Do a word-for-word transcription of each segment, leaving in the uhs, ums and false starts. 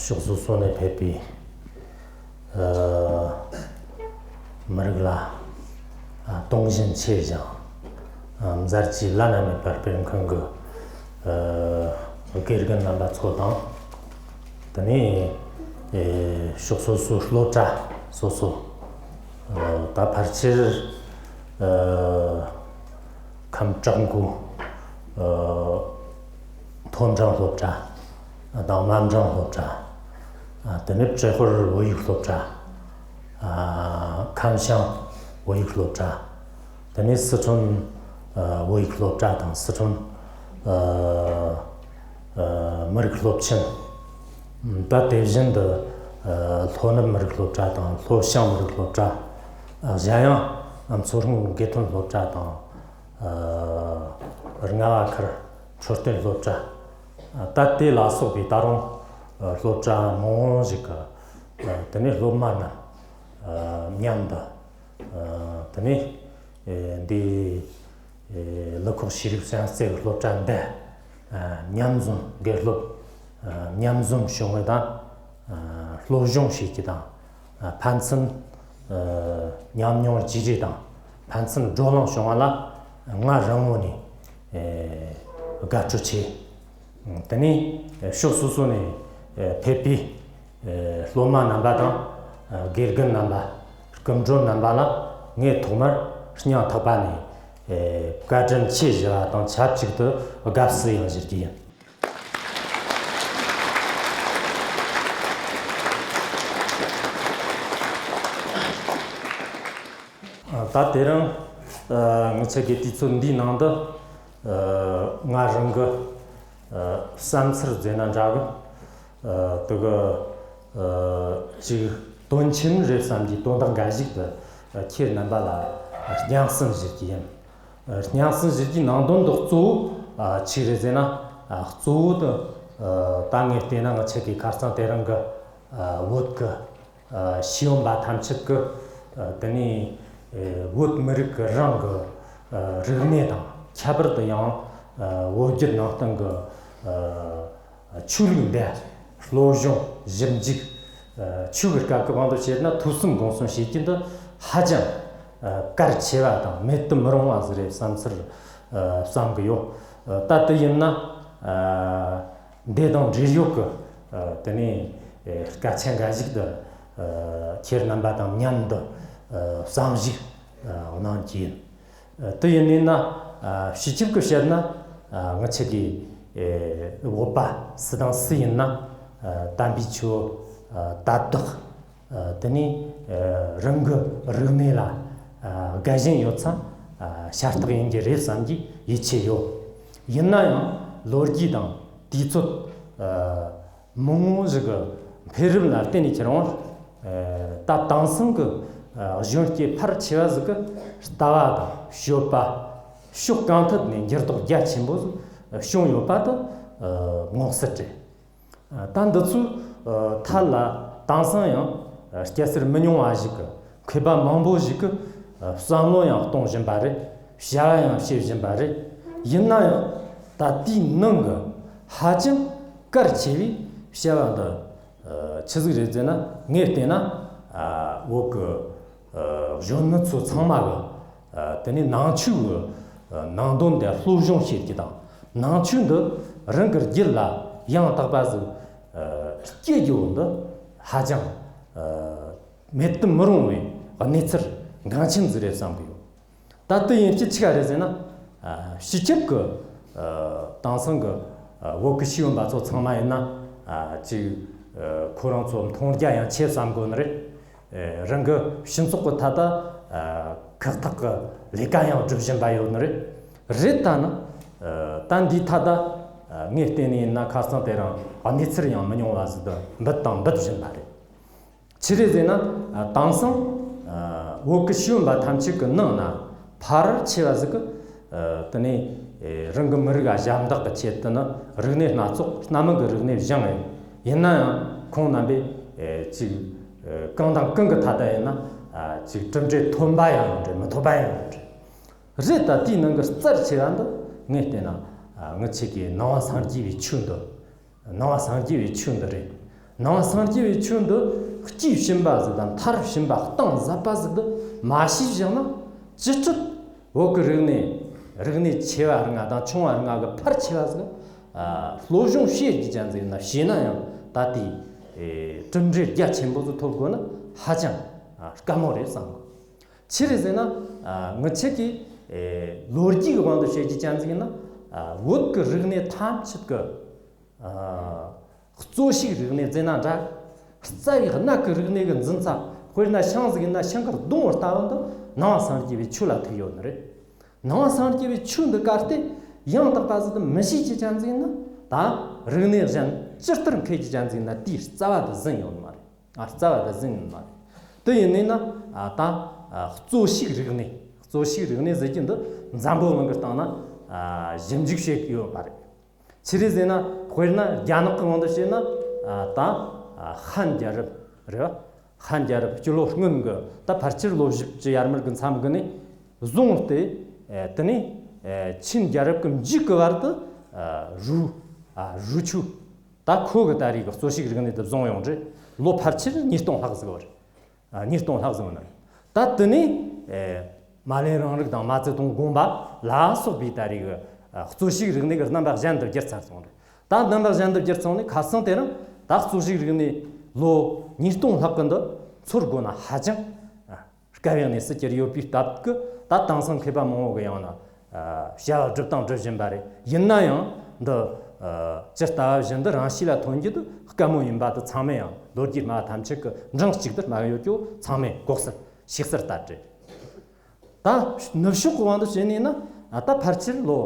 ཕྱོགས་སོ་སོ་ནས་ཕེབས་པའི་ཨ་མི་རིགས་ལ་ཨ་དུང་ཞེན་ཆེ་ཞིང་ཨ་མཛད་རྗེས་བླ་ན་མེད་པར་དཔེར་མཁོ་གི་ཨ་དགེ་རྒན་རྣམ་པ་ཚོ་དང་། དེ་ནས་ཨེ་ཕྱོགས་སོ་སོའི་སློབ་གྲྭ་སོ་སོ་ཨ་ད་ཕལ་ཆེར་ཨ་ཁམས་བྲག་འགོ་ཨ་མཐོ་འབྲིང་སློབ་གྲྭ་དང་དམའ་འབྲིང་སློབ་གྲྭ། ཨ་དེ་ནས་ཏྲེ་ཧོར་བོད་ཡིག་སློབ་གྲྭ། ཨ་ཁམས་བྱང་བོད་ཡིག་སློབ་གྲྭ། དེ་ནས་སི་ཁྲོན་ཨ་བོད་ཡིག་སློབ་གྲྭ་དང་། སི་ཁྲོན་ཨ་ཨ་མི་རིགས་སློབ་ཆེན། ད་དེ་བཞིན་དུ་ཨ་ལྷོ་ནུབ་མི་རིགས་སློབ་གྲྭ་དང་ལྷོ་བྱང་མི་རིགས་སློབ་གྲྭ། ཨ་གཞན་ཡང་མཚོ་སྔོན་དགེ་ཐོན་སློབ་གྲྭ་དང་། ཨ་རྔ་བ་མཁར་འཕྲོད་བསྟེན་སློབ་གྲྭ། ཨ་ད་དེ་ལ་སོགས་པའི་ད་རུང་ཨ་སློབ་གྲྭ་མང་བོ་ཞིག་གི་ཨ་དེ་ནས་སློབ་མ་རྣམས་ཨ་མཉམ་དུ་ཨ་དེ་ནས་ཨེ་འདི་ཨེ་ཀླུ་ཁོག་ཤེས་རིག་སྤྱན་རྩེ་གི་སློབ་གྲྭ་འདི་ཨ་མཉམ་འཛོམས་དགེ་སློབ་ཨ་མཉམ་འཛོམས་བྱུང་བ་དང་། ཨ་སློབ་སྦྱོང་བྱེད་རྒྱུ་དང་། ཨ་ཕན་ཚུན་ཨ་ཉམས་མྱོང་བརྗེ་རེས་དང་ཕན་ཚུན་བགྲོ་གླེང་བྱུང་བ་ལ་ང་རང་ངོས་ནས་ཨེ་དགའ་སྤྲོ་ཆེ། དེ་ནས་ཕྱོགས་སོ་སོ་ནས་ཕེབས་པའི་སློབ་མ་རྣམ་པ་དང་དགེ་རྒན་རྣམ་པ། སྐུ་མགྲོན་རྣམ་པ་ལ་ངས་ཐོག་མར་སྙིང་ཐག་པ་ནས་བཀའ་དྲིན་ཆེ་ཞུ་བ་དང་ཆབས་ཅིག་ཏུ་དགའ་བསུ་ཡང་ཞུ་རྒྱུ་ཡིན། ད་དེ་རིང་ངེད་ཚོ་གི་དུས་ཚོད་འདིའི་ནང་དུ་ང་རང་གི་བསམ་ཚུལ་བརྗོད་ན་འདྲ་གི། དེ་གི་ཅིག་དོན་ཆེན་རེད་བསམ་གྱི་དོན་དག་འགའ་ཞིག་ཏུ་ཁྱེད་རྣམ་པ་ལ་སྙན་སེང་ཞུ་རྒྱུ་ཡིན། སྙན་སེང་ཞུ་རྒྱུའི་ནང་དོན་དུ་གཙོ་བོ་ཆི་རེད་ཟེར་ན། གཙོ་བོ་དུ་ད་ངས་བལྟས་ན་ང་ཆེ་གི་ཁ་སང་དེ་རིང་གི་བོད་གི་ཤེས་ཡོན་པ་ཐམས་ཅད་ཀྱི་དེ་ནས་བོད་མི་རིགས་ཀྱི་རང་གི་རིག་གནས་དང་ཁྱད་པར་དུ་ཡང་བོད་བརྒྱུད་ནང་བསྟན་གྱི་ཆོས་ལུགས་འདི་སློབ་སྦྱོང་ཞིབ་འཇུག་ཆོས་ཀྱི་སྐབས་ཀྱི་དབང་དུ་བྱས་ན་ཐོས་བསམ་སྒོམ་གསུམ་བྱེད་རྒྱུ་འདི་ཧ་ཅང་གལ་ཆེ་བ་དང་མེད་དུ་མི་རུང་བ་ཟིག་རེད་བསམ་ཚུལ་བསམ་གི་ཡོད། ད་དེ་ཡིན་ན། འདི་དང་འབྲེལ་ཡོད་ཀྱི་དེ་ནས་སྐད་ཆ་འགའ་ཞིག་ཏུ་ཁྱེད་རྣམ་པ་དང་མཉམ་དུ་བསམ་གཞིག་གནང་རྒྱུ་ཡིན། དེ་ཡིན་ནི་ན་སྤྱི་ཁྱབ་ཀྱི་བཤད་ན་ང་ཆེ་གི་བོད་པ་སུ་དང་སུ་ཡིན་ན་དམ་པའི་ཆོས་དད་ལྡོག་དེ་ནས་རང་གི་རིག་གནས་ལ་དགའ་ཞེན་ཡོད་ཙང་ཤ་སྟག་ཡིན་གྱི་རེད་བསམ་གྱི་ཡིད་ཆེས་ཡོད། ཡིན་ན་ཡང་ལོ་རྒྱུས་དང་དུས་ཚོད་མང་བོ་ཞིག་གི་འཕེལ་རིམ་ལ་བརྟེན་ནས་ཁྱེད་རང་ད་དེང་སང་གི་གཞོན་སྐྱེས་ཕལ་ཆེ་བ་ཞིག་གི་ལྟ་བ་དང་སྤྱོད་པ་ཕྱོགས་གང་ཐད་ནས་འགྱུར་ལྡོག་རྒྱ་ཆེན་པོ་ཞིག་བྱུང་ཡོད་པ་དེ་མངོན་གསལ་རེད། ད་འདི་ཚོའི་ཐད་ལ་དེང་སང་ཡང་སྐྱ་སེར་མི་ཉུང་བ་ཞིག་གི་མཁས་པ་མང་པོ་ཞིག་གི་བསམ་བློ་ཡང་གཏོང་བཞིན་པ་རེད། བྱ་བ་ཡང་བྱེད་བཞིན་པ་རེད། ཡིན་ན་ཡང་ད་དེའི་ནང་གི་ཧ་ཅང་གལ་ཆེ་བའི་བྱ་བ་འདི་ཆི་ཟིག་རེད་ཟེར་ན། ངས་བལྟས་ན་བོད་གི་གཞོན་ནུ་ཚོ་ཚང་མ་གི་དེ་ནས་ནང་ཆོས་ཀྱི་ནང་དོན་དེ་སློབ་སྦྱོང་བྱེད་རྒྱུ་དང་། ནང་ཆོས་འདི་རང་གི་རྒྱུད་ལ་ཡང་དག་པ་ཟིག་སྐྱེ་རྒྱུ་འདི་ཧ་ཅང་མེད་དུ་མི་རུང་བའི་གནས་ཚུལ་འགངས་ཆེན་ཟིག་རེད་བསམ་གི་ཡོད། ད་དེ་ཡིན་གྱི་ཆི་ག་རེད་ཟེར་ན། སྤྱི་ཁྱབ་ཀྱི་དེང་སང་གི་བོད་ཀྱི་ཤེས་ཡོན་པ་ཚོ་ཚང་མ་ཡིན་ན་ཅིག་ཁོ་རང་ཚོ་མཐོང་རྒྱ་ཡང་ཆེ་བསམ་དགོས་ནི་རེད། རང་གི་སྤྱི་ཚོགས་ཀྱི་ཐད་ད་ཁག་ཐེག་གི་ལས་ཀ་ཡང་སྒྲུབ་བཞིན་པ་ཡོད་ནི་རེད། རེད་ད་ནི། ད་འདིའི་ཐད་ད་ངས་བལྟས་ནས་ཡིན་ན་ཁ་སང་དེ་རིང་གནས་ཚུལ་ཡང་མི་ཉུང་བ་ཟིག་ཏུ་འབུད་དང་འབུད་བཞིན་པ་རེད། ཆི་རེད་ཟེར་ན། དེང་སང་བོད་ཀྱི་ཤེས་ཡོན་པ་ཐམས་ཅད་ཀྱི་ནང་ན་ཕལ་ཆེ་བ་ཟིག་གི་དེ་ནས་རང་གི་མི་རིགས་ལ་ཞབས་འདེགས་ཀྱི་ཆེད་དུ་ནི་རིག་གནས་སྣ་ཚོགས་སྣ་མང་གི་རིག་གནས་སྦྱངས་ཡོད། ཡིན་ན་ཡང་ཁོང་རྣམ་པས་ཅིག་གང་དང་གང་གི་ཐད་ད་ཡིན་ན་ཅིག་གྲུབ་འབྲས་ཐོན་པ་ཡང་ཡོད་རེད། མི་ཐོན་པ་ཡང་ཡོད་རེད། རེད་ད་དེའི་ནང་གི་རྩ་ཆེ་བ་འདི་ངས་བལྟས་ན་ངི་ཆེ་གི་ནང་པ་སངས་རྒྱས་པའི་ཆོས་འདི། ནང་པ་སངས་རྒྱས་པའི་ཆོས་འདི་རེད། ནང་པ་སངས་རྒྱས་པའི་ཆོས་འདི་དཔྱིས་ཕྱིན་པ་ཟིག་དང་མཐར་ཕྱིན་པ་གཏིང་ཟབ་པ་ཟིག་ཏུ་མ་ཤེས་བཞག་ན། ཅི་སྲིད་བོད་ཀྱི་རིག་གནས་རིག་གནས་ཆེ་བ་ལྔ་དང་ཆུང་བ་ལྔ་གི་ཕལ་ཆེ་བ་ཟིག་ཨ་སློབ་སྦྱོང་བྱེད་རྒྱུ་ཅན་ཟིག་ཡིན་ན། བྱས་ན་ཡང་ད་ལྟའི་ཨེ་གྲུབ་འབྲས་རྒྱ་ཆེན་པོ་ཟིག་ཐོབ་དགོས་ན་ཧ་ཅང་ཨ་དཀའ་མོ་རེད་བསམ་གི། ཆི་རེད་ཟེར་ན། ཨ་ངི་ཆོ་གི་ཨེ་ལོ་རྒྱུས་ཀྱི་དབང་དུ་བྱེད་རྒྱུ་ཅན་ཟིག་ཡིན་ན། ཨ་བོད་ཀྱི་རིག་གནས་ཐམས་ཅད་ཀྱི་ཨ་གཙོ་ཤུགས་རིག་གནས་ཟེར་ན་འདྲ། རྩ་བའི་གནའ་གི་རིག་གནས་ཀྱི་འཛིན་ས། དཔེར་ན་ཤིང་ཟིག་ཡིན་ན་ཤིང་གི་སྡོང་བོ་ལྟ་བུ་འདི་ནང་པ་སངས་རྒྱས་པའི་ཆོས་ལ་ཐུག་ཡོད་ནི་རེད། ནང་པ་སངས་རྒྱས་པའི་ཆོས་འདི་གལ་ཏེ་ཡང་དག་པ་ཟིག་ཏུ་མི་ཤེས་རྒྱུ་ཅན་ཟིག་ཡིན་ན། ད་རིག་གནས་གཞན་ཇི་ལྟར་མཁས་རྒྱུ་ཅན་ཟིག་ཡིན་ན་དེའི་རྩ་བ་དེ་ཟིན་ཡོད་ནི་མ་རེད། ཨ་རྩ་བ་དེ་ཟིན་ཡོད་ནི་མ་རེད། དེ་ཡིན་ནི་ན་ཨ་ད་ཨ་གཙོ་ཤུགས་རིག་གནས། གཙོ་ཤུགས་རིག་གནས་ཟེར་རྒྱུ་འདི་འཛམ་བུ་གླིང་གི་སྟེང་ན་ཨ་ཞིབ་འཇུག་བྱེད་ཀྱི་ཡོད་པ་རེད། ཆི་རེད་ཟེར་ན། དཔེར་ན་རྒྱ་ནག་གི་དབང་དུ་བྱས་ན། ཨ་ད་ཨ་ཧན་རྒྱལ་རབས་རེད་བ། ཧན་རྒྱལ་རབས་སྤྱི་ལོ་སྔོན་གྱི་ད་ཕལ་ཆེར་ལོ་བཞི་བཅུ་ཡར་མར་གྱི་མཚམས་ཀྱི་ནས་བཟུང་སྟེ། ཨེ་དེ་ནས་ཨེ་ཆིན་རྒྱལ་རབས་ཀྱི་མཇུག་གི་བར་དུ་ཨ་རུའུ་ཨ་རུའུ་ཆུ། ད་ཁོ་གི་ད་རེས་ཀྱི་གཙོ་ཤུགས་རིག་གནས་དེ་བཟུང་ཡོང་རེད། ལོ་ཕལ་ཆེར་ཉིས་སྟོང་ལྷག་ཟིག་བར། ཨ་ཉིས་སྟོང་ལྷག་ཟིག་བར། ད་དེ་ནས་ཨེ་མ་ལན་རང་རིག་དང་མའོ་ཙེ་ཏུང་དགོངས་པ་ལ་སོགས་པའི་ད་རེས་ཀྱི་ཨ་གཙོ་ཤུགས་རིག་གནས་ཀྱི་རྣམ་པ་གཞན་དུ་བསྒྱུར་ཚར་སོང་རེད། ད་རྣམ་པ་གཞན་དུ་བསྒྱུར་སོང་ནས་ཁ་སང་དེ་རིང་ད་གཙོ་ཤུགས་རིག་གནས་ལོ་ཉིས་སྟོང་ལྷག་གི་འདི་ཚོར་དགོས་ན་ཧ་ཅང་ཨ་དཀའ་བའི་གནས་སུ་གྱུར་ཡོད་པའི་སྟབས་ཀྱིས། ད་དེང་སང་མཁས་པ་མང་བོ་གི་ཡང་ན་ཨ་བྱ་བ་སྒྲུབ་དང་སྒྲུབ་བཞིན་པ་རེད། ཡིན་ན་ཡང་འདི་ཨ་ཇི་ལྟ་བ་བཞིན་དུ་རང་གཤིས་ལ་ཐོན་རྒྱུ་དེ་དཀའ་མོ་ཡིན་པ་དེ་ཚང་མས་ཡང་ལོ་རྒྱུས་སྨྲ་བ་ཐམས་ཅད་ཀྱིས་འབྲིང་གཅིག་ཏུ་སྨྲ་གི་ཡོད་ཀྱོ། ཚང་མས་གོ་གསལ་ཤེས་གསལ་ལྟར་རེད། ད་ནུབ་ཕྱོགས་ཀྱི་དབང་དུ་བྱས་ནས་ན། ད་ཕལ་ཆེར་ལོ་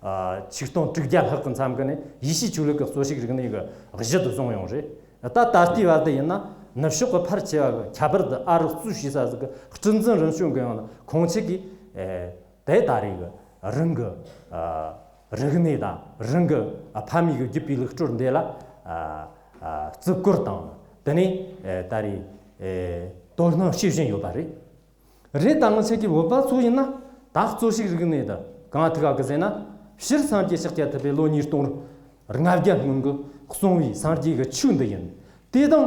ཨ་ཆིག་སྟོང་དྲུག་བརྒྱ་ལྷག་གི་མཚམས་ཀྱི་ནས་ཡེ་ཤུའི་ཆོས་ལུགས་ཀྱི་གཙོ་ཤུགས་རིག་གནས་ཀྱི་གཞི་དེ་བཟུང་ཡོང་རེད། ད་ད་ལྟའི་བར་དུ་ཡིན་ན་ནུབ་ཕྱོགས་ཀྱི་ཕལ་ཆེ་བ་གི་ཁྱད་པར་དུ་ཨ་རི་གཙོས་བྱས་ས་ཟིག་གི་སྲིད་འཛིན་རིམ་བྱོན་གྱི་ཡང་ན་ཁོང་ཆོས་ཀྱིས་ཨེ་དེ་ད་རེས་ཀྱི་རང་གི་ཨ་རིག་གནས་དང་རང་གི་ཨ་ཕ་མེས་ཀྱི་བརྒྱུད་པའི་ལུགས་སྲོལ་འདི་ལ་ཨ་ཨ་བརྩི་བཀུར་དང་། དེ་ནས་ཨེ་ད་རེས་ཨེ་དོ་སྣང་བྱེད་བཞིན་ཡོད་པ་རེད། རེད། ད་ང་ཆོ་གི་བོད་པ་ཚོ་ཡིན་ན་ད་གཙོ་ཤུགས་རིག་གནས་དེ་གང་ཐུག་ག་གི་ཟེར་ན། སྤྱིར་སངས་རྒྱས་ཤཱཀྱ་ཐུབ་པས་ལོ་ཉིས་སྟོང་ལྔ་བརྒྱ་སྔོན་གྱི་གསུངས་པའི་སངས་རྒྱས་ཀྱི་ཆོས་འདི་ཡིན། དེ་དང་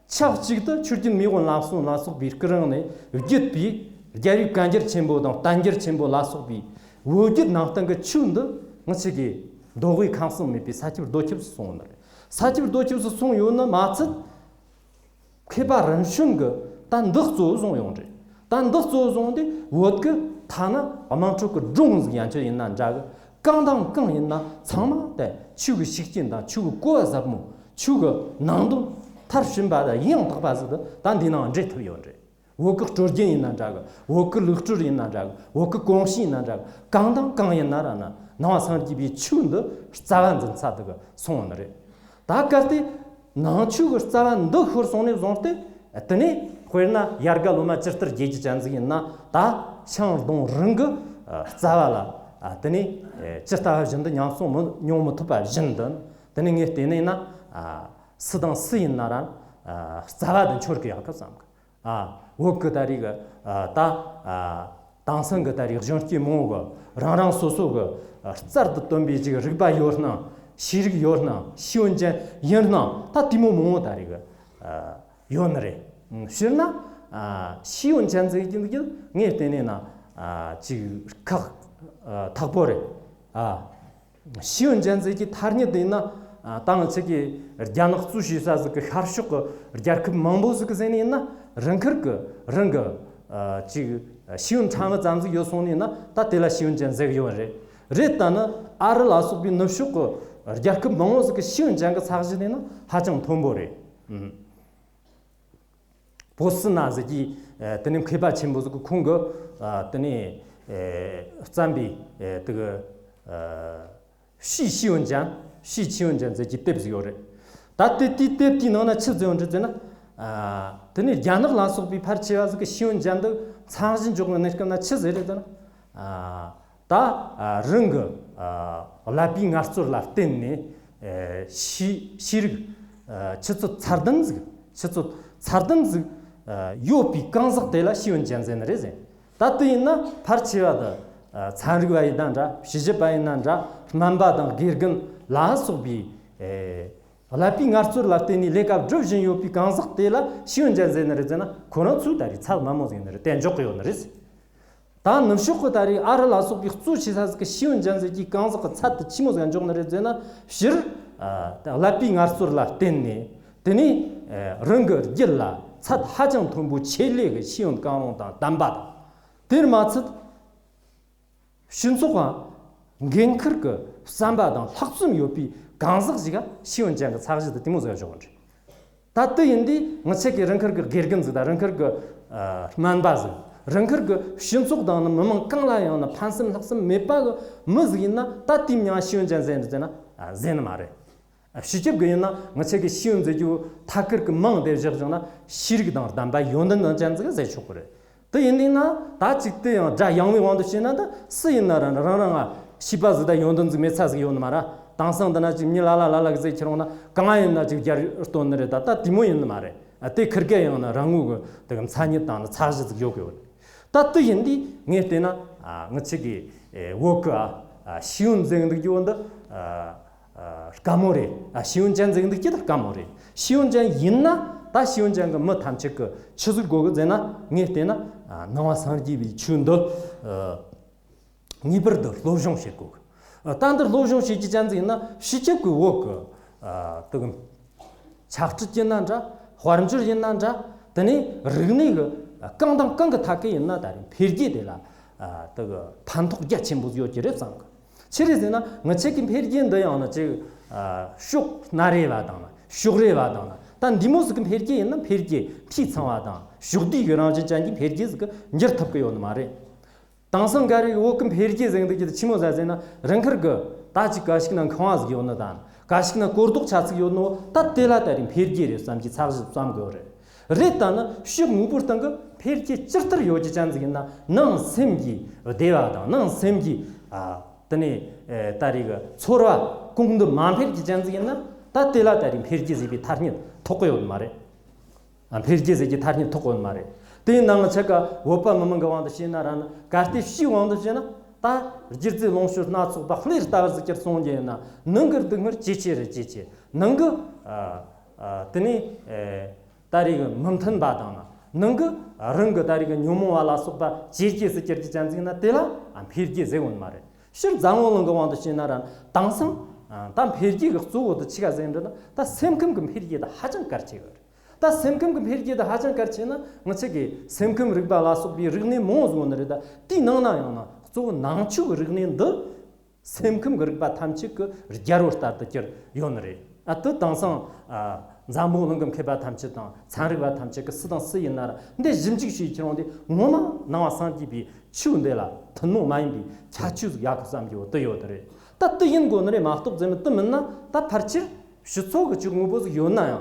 ཆབས་ཅིག་ཏུ་ཆོས་རྒྱལ་མེས་དབོན་ལམ་སྲོང་ལ་སོགས་པའི་སྐུ་རིང་ནས་བརྒྱུད་པའི་རྒྱལ་བའི་བཀའ་འགྱུར་ཆེན་པོ་དང་བསྟན་འགྱུར་ཆེན་པོ་ལ་སོགས་པའི་བོད་བརྒྱུད་ནང་བསྟན་གྱི་ཆོས་འདི་ང་ཆོ་གི་མདོ་དབུས་ཁམས་གསུམ་མེད་པའི་ས་ཁྱབ་རྡོ་ཁྱབ་སུ་སོང་ནི་རེད། ས་ཁྱབ་རྡོ་ཁྱབ་སུ་སོང་ཡོད་ནི་མ་ཚད། མཁས་པ་རིམ་བྱོན་གྱིས་ད་འདི་གཙོ་བོ་བཟུང་ཡོང་རེད། ད་འདི་གཙོ་བོ་བཟུང་སྟེ་བོད་ཀྱི་ཐ་ན་དམངས་ཁྲོད་ཀྱི་སྒྲུང་ཟིག་ཡན་ཆད་ཡིན་ན་འདྲ་གི། གང་དང་གང་ཡིན་ན་ཚང་མ་དེ་ཆོས་ཀྱི་ཤུགས་རྐྱེན་དང་ཆོས་ཀྱི་གོ་བ་ཟབ་མོ། ཆོས་ཀྱི་ནང་དོན་མཐར་ཕྱིན་པ་དང་ཡང་དག་པ་ཟིག་ཏུ་ད་འདི་ནང་འདྲེས་ཐུབ་ཡོད་རེད། བོད་ཀྱི་སྲོལ་རྒྱུན་ཡིན་ན་འདྲ་གི། བོད་ཀྱི་ལུགས་སྲོལ་ཡིན་ན་འདྲ་གི། བོད་ཀྱི་གོམས་གཤིས་ཡིན་ན་འདྲ་གི། གང་དང་གང་ཡིན་ན་ར་ན་ནང་པ་སངས་རྒྱས་པའི་ཆོས་འདི་རྩ་བ་འཛིན་ས་དེ་གི་སོང་བ་ནི་རེད། ད་གལ་ཏེ་ནང་ཆོས་ཀྱི་རྩ་བ་འདི་ཤོར་སོང་ནས་བཟུང་སྟེ། དེ་ནས་དཔེར་ན་ཡར་རྒྱ་ལོ་མ་ཇི་ལྟར་རྒྱས་ཀྱི་ཅན་ཟིག་ཡིན་ན། ད་ཤིང་སྡོང་རང་གི་རྩ་བ་ལ་དེ་ནས་ཇི་ལྟ་བ་བཞིན་དུ་ཉམས་སོང་མི་མྱོང་མི་ཐུབ་པ་བཞིན་དུ། དེ་ནས་ངས་བལྟས་ནས་ན་སུ་དང་སུ་ཡིན་ན་ར་རྩ་བ་དེ་འཆོར་གི་ཡག་གི་བསམ་གི། ཨ་བོད་ཀྱི་ད་རེས་ཀྱི་ཨ་ད་ཨ་དེང་སང་གི་ད་རེས་གཞོན་སྐྱེས་མང་བོ་གི་རང་རང་སོ་སོ་གི་ཨ་རྩལ་དུ་བཏོན་པའི་ཅིག་རིག་པ་ཡོད་སྣང་། ཤེས་རིག་ཡོད་སྣང་། ཤེས་ཡོན་ཅན་ཡིན་སྣང་། ད་དེ་མོ་མང་བོ་ད་རེས་ཀྱི་ཨ་ཡོད་ནི་རེད། ཨ་སྤྱིར་ན་ཨ་ཤེས་ཡོན་ཅན་ཟེར་གྱི་འདུག་གི། ངས་བལྟས་ནས་ན་ཨ་ཅིག་ཁག་ཨ་ཐག་པོ་རེད། ཨ། ཤེས་ཡོན་ཅན་ཟེར་གྱི་ཐ་སྙད་དེ་ཡིན་ན། ཨ་ད་ང་ཆོ་གི་རྒྱ་ནག་གཙོས་བྱས་ས་ཟིག་གི་ཤར་ཕྱོགས་ཀྱི་རྒྱལ་ཁབ་མང་པོ་ཟིག་གི་ཟེར་ནས་ཡིན་ན། རང་ཁུལ་གྱི་རང་གི་ཨ་ཅིག་ཤེས་ཡོན་ཕྲ་མོ་ཙམ་ཟིག་ཡོད་སོང་ནས་ཡིན་ན། ད་དེ་ལ་ཤེས་ཡོན་ཅན་ཟེར་གི་ཡོད་རེད། རེད། ད་ནི་ཨ་རི་ལ་སོགས་པའི་ནུབ་ཕྱོགས་ཀྱི་རྒྱལ་ཁབ་མང་པོ་ཟིག་གི་ཤེས་ཡོན་ཅན་གྱི་ཚད་གཞི་དེ་ཡིན་ན་ཧ་ཅང་མཐོན་པོ་རེད། ཨུམ། པོ་སི་ན་ཟེར་གྱི་ཨ་དེ་ནས་མཁས་པ་ཆེན་པོ་ཟིག་གིས་ཁོང་གིས་ཨ་དེ་ནས་ཨ་བརྩམས་པའི་ཨ་དེ་གི་ཨ་ཕྱིའི་ཤེས་ཡོན་ཅན། ཕྱིའི་ཤེས་ཡོན་ཅན་ཟེར་གྱི་དེབ་ཟིག་ཡོད་རེད། ད་དེ་དེའི་དེབ་དེའི་ནང་ན་ཆི་ཟེར་ཡོད་རེད་ཟེར་ན། ཨ་དེ་ནས་རྒྱ་ནག་ལ་སོགས་པའི་ཕལ་ཆེ་བ་ཟིག་གི་ཤེས་ཡོན་ཅན་འདི་ཚད་གཞི་འཇོག་གི་གནས་སྐབས་ན་ཆི་ཟེར་རེད་ཟེར་ན། ཨ་ད་ཨ་རང་གི་ཨ་ཀླད་པའི་ངལ་རྩོལ་ལ་བརྟེན་ནས་ཨ་ཤེས་ཤེས་རིག་ཨ་ཆུ་ཚད་ཚད་ལྡན་ཟིག་ཆུ་ཚད་ཚད་ལྡན་ཟིག་ཨ་ཡོད་པའི་གང་ཟག་དེ་ལ་ཤེས་ཡོན་ཅན་ཟེར་ནི་རེད་ཟེར། ད་དེ་ཡིན་ན་ཕལ་ཆེ་བ་དེ་ཨ་ཚན་རིག་པ་ཡིན་ན་འདྲ། དཔྱད་ཞིབ་པ་ཡིན་ན་འདྲ། སྨན་པ་དང་དགེ་རྒན་ལ་སོགས་པའི་ཨ་ ཀླད་པའི་ངལ་རྩོལ་ལ་བརྟེན་ནས་ལས་ཀ་སྒྲུབ་བཞིན་ཡོད་པའི་གང་ཟག་དེ་ལ་ཤེས་ཡོན་ཅན་ཟེར་ནི་རེད་ཟེར་ན། ཁོ་རང་ཚོས་ད་རེས་ཚད་དམའ་མོ་ཟིག་ནི་རེད་དེ་འཇོག་གི་ཡོད་ནི་རེད། ད་ནུབ་ཕྱོགས་ཀྱི་ད་རེས་ཨ་རི་ལ་སོགས་པའི་གཙོ་ཆེ་ས་ཟིག་གི་ཤེས་ཡོན་ཅན་ཟིག་གི་གང་ཟག་གི་ཚད་དེ་ཆི་མོ་ཟིག་འཇོག་ནི་རེད་ཟེར་ན། སྤྱིར་ཀླད་པའི་ངལ་རྩོལ་ལ་བརྟེན་ནས། དེ་ནས་རང་གི་རྒྱུད་ལ་ཚད་ཧ་ཅང་མཐོན་པོའི་ཆེད་ལས་ཀྱི་ཤེས་ཡོན་གང་རུང་དང་ལྡན་པ་དང་། དེར་མ་ཚད། སྤྱི་ཚོགས་ལ་འགན་འཁུར་གྱི་བསམ་པ་དང་ལྷག་བསམ་ཡོད་པའི་གང་ཟག་ཞིག་ག་ཤེས་ཡོན་ཅན་གྱི་ཚད་གཞི་དེ་དེ་མོ་ཟིག་ཆགས་ཀྱི་རེད། ད་དེ་ཡིན་དུས་ང་ཆོ་གི་རང་འཁུར་གྱི་དགེ་རྒན་ཟིག་དང་། རང་འཁུར་གྱི་སྨན་པ་ཟིག་རང་འཁུར་གྱི་སྤྱི་ཚོགས་དང་ནི་མི་མང་གང་ལ་ཡང་ན་ཕན་སེམས་ལྷག་བསམ་མེད་པ་གི་མི་ཟིག་ཡིན་ན། ད་དེའི་མིང་ཤེས་ཡོན་ཅན་ཟེར་ནི་ཟེར་ན་ཟེར་ནི་མ་རེད། སྤྱི་ཁྱབ་ཀྱི་ཡིན་ན་ང་ཆོ་གི་ཤེས་ཡོན་ཟེར་རྒྱུ་ཐད་ཀར་གྱི་མིང་དེ་བཞག་བཞག་ན་ཤེས་རིག་དང་ལྡན་པ་ཡོན་ཏན་ཅན་ཟིག་ཟེར་ཆོག་གི་རེད། དེ་ཡིན་ནི་ན་ད་ཅིག་དེ་ཡང་སྒྲ་ཡངས་པའི་དབང་དུ་བྱས་ན། ད་སུ་ཡིན་ན་རང་རང་རང་ང་ཤེས་པ་ཟིག་དང་ཡོན་ཏན་ཟིག་མེད་ཚ་ཟིག་ཡོད་ནི་མ་ར། དེང་སང་འདི་ན་ཅིག་མྱི་ལ་ལ་ལ་ལ་གི་ཟེར་ཁྱེར་འོང་ན་གང་ཡིན་ན་ཅིག་རྒྱར་སྟོན་ནི་རེད། ད་ད་དེ་མོ་ཡིན་ནི་མ་རེད། དེ་ཁེར་གི་ཡང་ན་རང་ངོས་ཀྱི་དེ་གི་མཚན་ཉིད་དང་ནི་ཚད་གཞི་ཟིག་ཡོད་གི་ཡོད་རེད། ད་དེ་ཡིན་དུས་ངས་བལྟས་ན་ང་ཆོ་གི་བོད་གི་ཤེས་ཡོན་ཟེར་འདུག་རྒྱུ་འདི། དཀའ་མོ་རེད། ཤེས་ཡོན་ཅན་ཟེར་འདུག་རྒྱུ་དེ་དཀའ་མོ་རེད། ཤེས་ཡོན་ཅན་ཡིན་ན་ད་ཤེས་ཡོན་ཅན་གྱི་མི་ཐམས་ཅད་ཀྱིས་ཆི་ཟིག་དགོས་གི་ཟེར་ན། ངས་བལྟས་ན་ནང་པ་སངས་རྒྱས་པའི་ཆོས་འདི་ངེས་པར་དུ་སློབ་སྦྱོང་བྱེད་དགོས་གི། ད་འདི་སློབ་སྦྱོང་བྱེད་རྒྱུ་ཅན་ཟིག་ཡིན་ན་སྤྱི་ཁྱབ་ཀྱི་བོད་གི་དེ་གི་ཆག་སྒྲིག་ཡིན་ན་འདྲ། དཔལ་འབྱོར་ཡིན་ན་འདྲ། དེ་ནས་རིག་གནས་ཀྱི་གང་དང་གང་གི་ཐད་ཀ་ཡིན་ན་ད་རེས་འཕེལ་རྒྱས་དེ་ལ་དེ་གི་ཕན་ཐོགས་རྒྱ་ཆེན་པོ་ཡོད་ཀྱི་རེད་བསམ་གི། ཆི་རེད་ཟེར་ན་ང་ཆོ་གི་འཕེལ་རྒྱས་འདི་ཡང་ན་ཅིག་ཕྱོགས་སྣ་རེ་བ་དང་ན་ཕྱོགས་རེ་བ་དང་ན། ད་འདི་མོ་ཟིག་གི་འཕེལ་རྒྱས་ཡིན་ན་འཕེལ་རྒྱས་འཐུས་ཚང་བ་དང་ཕྱོགས་བསྡུས་ཀྱི་རང་བཞིན་ཅན་གྱི་འཕེལ་རྒྱས་ཟིག་གི་འགྱུར་ཐུབ་ཀྱི་ཡོད་ནི་མ་རེད། དེང་སང་ག་རེ་བོད་ཀྱི་འཕེལ་རྒྱས་ཟེར་འདུག་རྒྱུ་དེ་ཆི་མོ་ཟིག་ཟེར་ན། རང་འཁུར་གི་ད་ཅིག་ག་ཞིག་ན་ཁང་བ་ཟིག་ཡོད་ནི་དང་། ག་ཞིག་ན་གོ་རྟོགས་ཆ་ཚིག་ཡོད་ནོ། ད་དེ་ལ་ད་རེས་འཕེལ་རྒྱས་རེད་བསམ་གྱི་ཚད་གཞི་བསམ་དགོས་རེད། རེད། ད་ནི་ཕྱོགས་དངོས་པོའི་སྟེང་གི་འཕེལ་རྒྱས་ཇི་ལྟར་ཡོད་རྒྱུ་ཅན་ཟིག་ཡིན་ན། ནང་སེམས་ཀྱི་བདེ་བ་དང་ནང་སེམས་ཀྱི་ཨ་དེ་ནས་ད་རེས་གི་ཚོར་བ་གོང་དུ་མ་འཕེལ་རྒྱུ་ཅན་ཟིག་ཡིན་ན། ད་དེ་ལ་ད་རེས་འཕེལ་རྒྱས་ཟེར་བའི་ཐ་སྙད་ཐོགས་གི་ཡོད་ནི་མ་རེད། འཕེལ་རྒྱས་ཟེར་གྱི་ཐ་སྙད་ཐོགས་ཡོད་མ་རེད། དེའི་ནང་ང་ཆ་ག་བོད་པ་མི་མང་གི་དབང་དུ་བྱས་ན་ར་ནི། གལ་ཏེ་ཕྱིའི་དབང་དུ་བྱས་ན། ད་སྒྱུ་རྩལ་ལོངས་སྤྱོད་སྣ་ཚོགས་པ་ལྷའི་ལྟ་བུ་ཟིག་ཀྱང་གསུང་རྒྱུ་ཡིན་ན། ནང་གི་སྡུག་བསྔལ་ཇེ་ཆེ་རུ་ཇེ་ཆེ། ནང་གི་ཨ་ཨ་དེ་ནས་ཨེ་ད་རེས་གི་མི་མཐུན་པ་དང་ན། ནང་གི་རང་གི་ད་རེས་གི་ཉོན་མོངས་པ་ལ་སོགས་པ་ཇེ་རྒྱས་སུ་གྱུར་རྒྱུ་ཅན་ཟིག་ན། དེ་ལ་ཨ་འཕེལ་རྒྱས་ཟེར་གོ་ནི་མ་རེད། སྤྱིར་འཛམ་བུ་གླིང་གི་དབང་དུ་བྱས་ན་ར་ནི། དེང་སང་ཨ་ད་འཕེལ་རྒྱས་གི་གཙོ་བོ་དེ་ཆི་ག་ཟེར་འདྲ་ན། ད་སེམས་ཁམས་གི་འཕེལ་རྒྱས་དེ་ཧ་ཅང་གལ་ཆེ་གི་རེད། ད་སེམས་ཁམས་ཀྱི་འཕེལ་རྒྱས་དེ་ཧ་ཅང་གལ་ཆེ་ན། ང་ཆོ་གི་སེམས་ཁམས་རིག་པ་ལ་སོགས་པའི་རིག་གནས་མང་བོ་ཟིག་ཡོད་ནི་རེད། ད་དེའི་ནང་ན་ཡང་ན་གཙོ་བོ་ནང་ཆོས་ཀྱི་རིག་གནས་འདི་སེམས་ཁམས་ཀྱི་རིག་པ་ཐམས་ཅད་ཀྱི་རྒྱལ་པོ་ལྟར་དུ་གྱུར་ཡོད་ནི་རེད། ཨ་དེ་དེང་སང་ཨ་འཛམ་བུ་གླིང་གི་མཁས་པ་ཐམས་ཅད་དང་ཚན་རིག་པ་ཐམས་ཅད་ཀྱིས་སུ་དང་སུ་ཡིན་ན་ར་འདི་ཞིབ་འཇུག་བྱེད་ཁྱེར་འོང་དུས། ངོ་མ་ནང་པ་སངས་རྒྱས་པའི་ཆོས་འདི་ལ་ཐུན་མོང་མ་ཡིན་པའི་ཁྱད་ཆོས་ཟིག་ཡོད་གི་བསམ་རྒྱུ་བོ་དེ་ཡོད་དེ་རེད། ད་དེ་ཡིན་དགོས་ནི་རེད་མ་གཏོགས་ཟེར་ན། དེ་མིན་ན་ད་ཕལ་ཆེར་སྤྱི་ཚོགས་ཀྱི་ཅིག་དངོས་པོ་ཟིག་ཡོད་ན་ཡང་།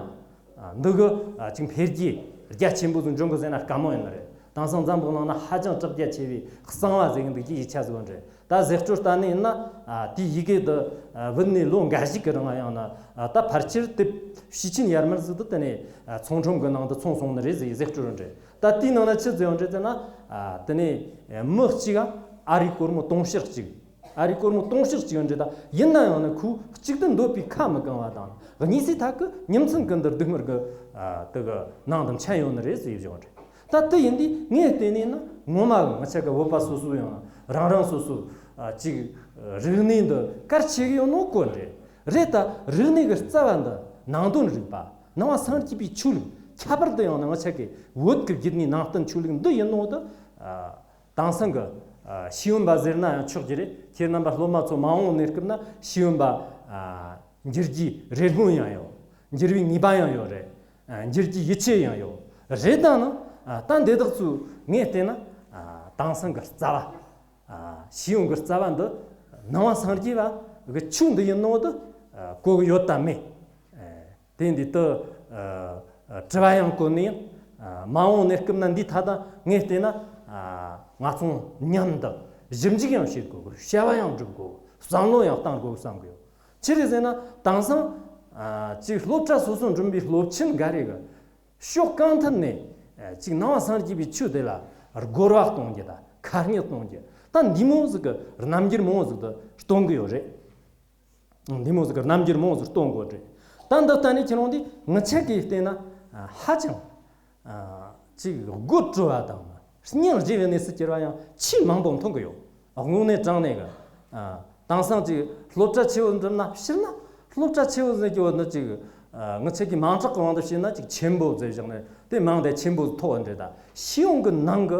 ཨ་འདི་གི་ཨ་ཅིག་འཕེལ་རྒྱས་རྒྱ་ཆེན་པོ་ཟིག་འབྱུང་གི་ཟེར་ན་དཀའ་མོ་ཡིན་ནི་རེད། དེང་སང་འཛམ་བུ་གླིང་ན་ཧ་ཅང་གྲགས་རྒྱ་ཆེ་བའི་གསང་བ་ཟེར་གི་འདུག་རྒྱུའི་ཡིག་ཆ་ཟིག་ཡོད་རེད། ད་ཟེར་སྤྲོ་ལྟ་ནི་ཡིན་ན། ཨ་དེའི་ཡི་གེ་འདི་ཨ་བུད་ནས་ལོ་འགའ་ཞིག་གི་རིང་ཡང་ན། ཨ་ད་ཕལ་ཆེར་དེབ་ཤེས་ཆེན་ཡར་མར་ཟིག་ཏུ་དེ་ནས་ཨ་ཚོང་ཁྲོམ་གི་ནང་དུ་ཚོང་སོང་ནི་རེད་ཟེར་ཟེར་སྤྲོ་རེད། ད་དེའི་ནང་ན་ཆི་ཟིག་ཡོད་རེད་ཟེར་ན། ཨ་དེ་ནས་མི་གཅིག་ག་ཨ་རིའི་སྒོར་མོ་དུང་ཕྱུར་གཅིག་ཨ་རིའི་སྒོར་མོ་དུང་ཕྱུར་གཅིག་ཡོད་རེད། ད་ཡིན་ན་ཡང་ན་ཁོ་གཅིག་ཏུ་འདོད་པའི་ཁ་མི་གང་བ་དང་། གཉིས་སུའི་ཐད་ཀྱི་ཉིན་མཚན་ཀུན་ཏུ་སྡུག་བསྔལ་གྱི་ཨ་དེ་གི་ནང་དུ་འཕྱན་ཡོད་ནི་རེད་ཟེར་བཞག་རེད། ད་དེ་ཡིན་དུས་ངས་བལྟས་ནས་ན། ངོ་མ་ང་ཆ་གི་བོད་པ་སོ་སོ་ཡང་རང་རང་སོ་སོ་ཨ་ཅིག་རིག་གནས་འདི་གལ་ཆེ་གི་ཡོད་ནོ་དཀོན་རེད། རེད། ད་རིག་གནས་ཀྱི་རྩ་བ་འདི་ནང་དོན་རིག་པ། ནང་པ་སངས་རྒྱས་པའི་ཆོས་ལུགས། ཁྱད་པར་དུ་ཡང་ན་ང་ཆ་གི་བོད་ཀྱི་བརྒྱུད་ནས་ནང་བསྟན་ཆོས་ལུགས་འདི་ཡིན་ནོ་དེ། ཨ། དེང་སང་གི་ཨ་ཤེས་ཡོན་པ་ཟེར་ན་ཡང་ཆོག་རྒྱུ་རེད། ཁྱེད་རྣམ་པ་སློབ་མ་ཚོ་མ་འོངས་གནས་སྐབས་ན་ཤེས་ཡོན་པ་ཨ་འགྱུར་རྒྱུའི་རེ་སྨོན་ཡང་ཡོད། འགྱུར་བའི་ངེས་པ་ཡང་ཡོད་རེད། ཨ་འགྱུར་རྒྱུའི་ཡིད་ཆེས་ཡང་ཡོད་རེད། ད་ནི་ཨ་ད་འདི་དག་ཚོས་ངས་བལྟས་ན། ཨ་དེང་སང་གི་རྩ་བ། ཨ་ཤེས་ཡོན་གྱི་རྩ་བ་འདི་ནང་པ་སངས་རྒྱས་པ་གི་ཆོས་འདི་ཡིན་ནོ་དེ་ཨ་གོ་གི་ཡོད་དམ་མེད། ཨ་དེ་འདི་དུ་ཨ་ཨ་དྲི་བ་ཡང་བཀོད་ནས། ཨ་མ་འོངས་གནས་སྐབས་ན་འདིའི་ཐད་ད་ངས་བལྟས་ན། ཨ་ང་ཚོ་མཉམ་དུ་ཞིབ་འཇུག་ཡང་བྱེད་དགོས་གི། བྱ་བ་ཡང་སྒྲུབ་དགོས་གི། བསམ་བློ་ཡང་གཏང་དགོས་བསམ་གི་ཡོད། ཅི་རེད་ཟེར་ན། དེང་སང་ཨ་ཅིག་སློབ་གྲྭ་སོ་སོ་འགྲིམ་པའི་སློབ་ཆེན་འགའ་རེ་གི་ཕྱོགས་གང་ཐད་ནས་ཨ་ཅིག་ནང་པ་སངས་རྒྱས་པའི་ཆོས་དེ་ལ་རྒོལ་བ་གཏོང་རྒྱུ་དང་ཁ་ཉེས་གཏོང་རྒྱུ། ད་འདི་མོ་ཟིག་གི་རྣམ་འགྱུར་མང་བོ་ཟིག་ཏུ་སྟོན་གི་ཡོད་རེད། འདི་མོ་ཟིག་གི་རྣམ་འགྱུར་མང་བོ་ཟིག་སྟོན་དགོས་རེད། ད་འདི་ལྟ་ནས་ཁྱེད་རང་འདི་ངི་ཆ་གིས་བལྟས་ན་ཧ་ཅང་ཅིག་དགོད་བྲོ་བ་དང་སྙིང་རྗེ་བའི་གནས་སུ་གྱུར་བ་ཡང་ཆེས་མང་པོ་མཐོང་གི་ཡོད། དངོས་གནས་དྲང་གནས་ཀྱི། དེང་སང་ཅིག་སློབ་གྲྭ་ཆེ་བོ་འགྲིམ་ན་ཕྱིར་ན་སློབ་གྲྭ་ཆེ་བོ་ཟེར་གྱི་ཡོད་ནི་ཅིག་ངི་ཆ་གིས་མིང་གྲགས་ཀྱི་དབང་དུ་བྱས་ན་ཅིག་ཆེན་པོ་ཟེར་བཞག་ནས་དེ་མིང་དེ་ཆེན་པོ་ཐོགས་འདྲ། ད་ཤེས་ཡོན་གྱི་ནང་གི་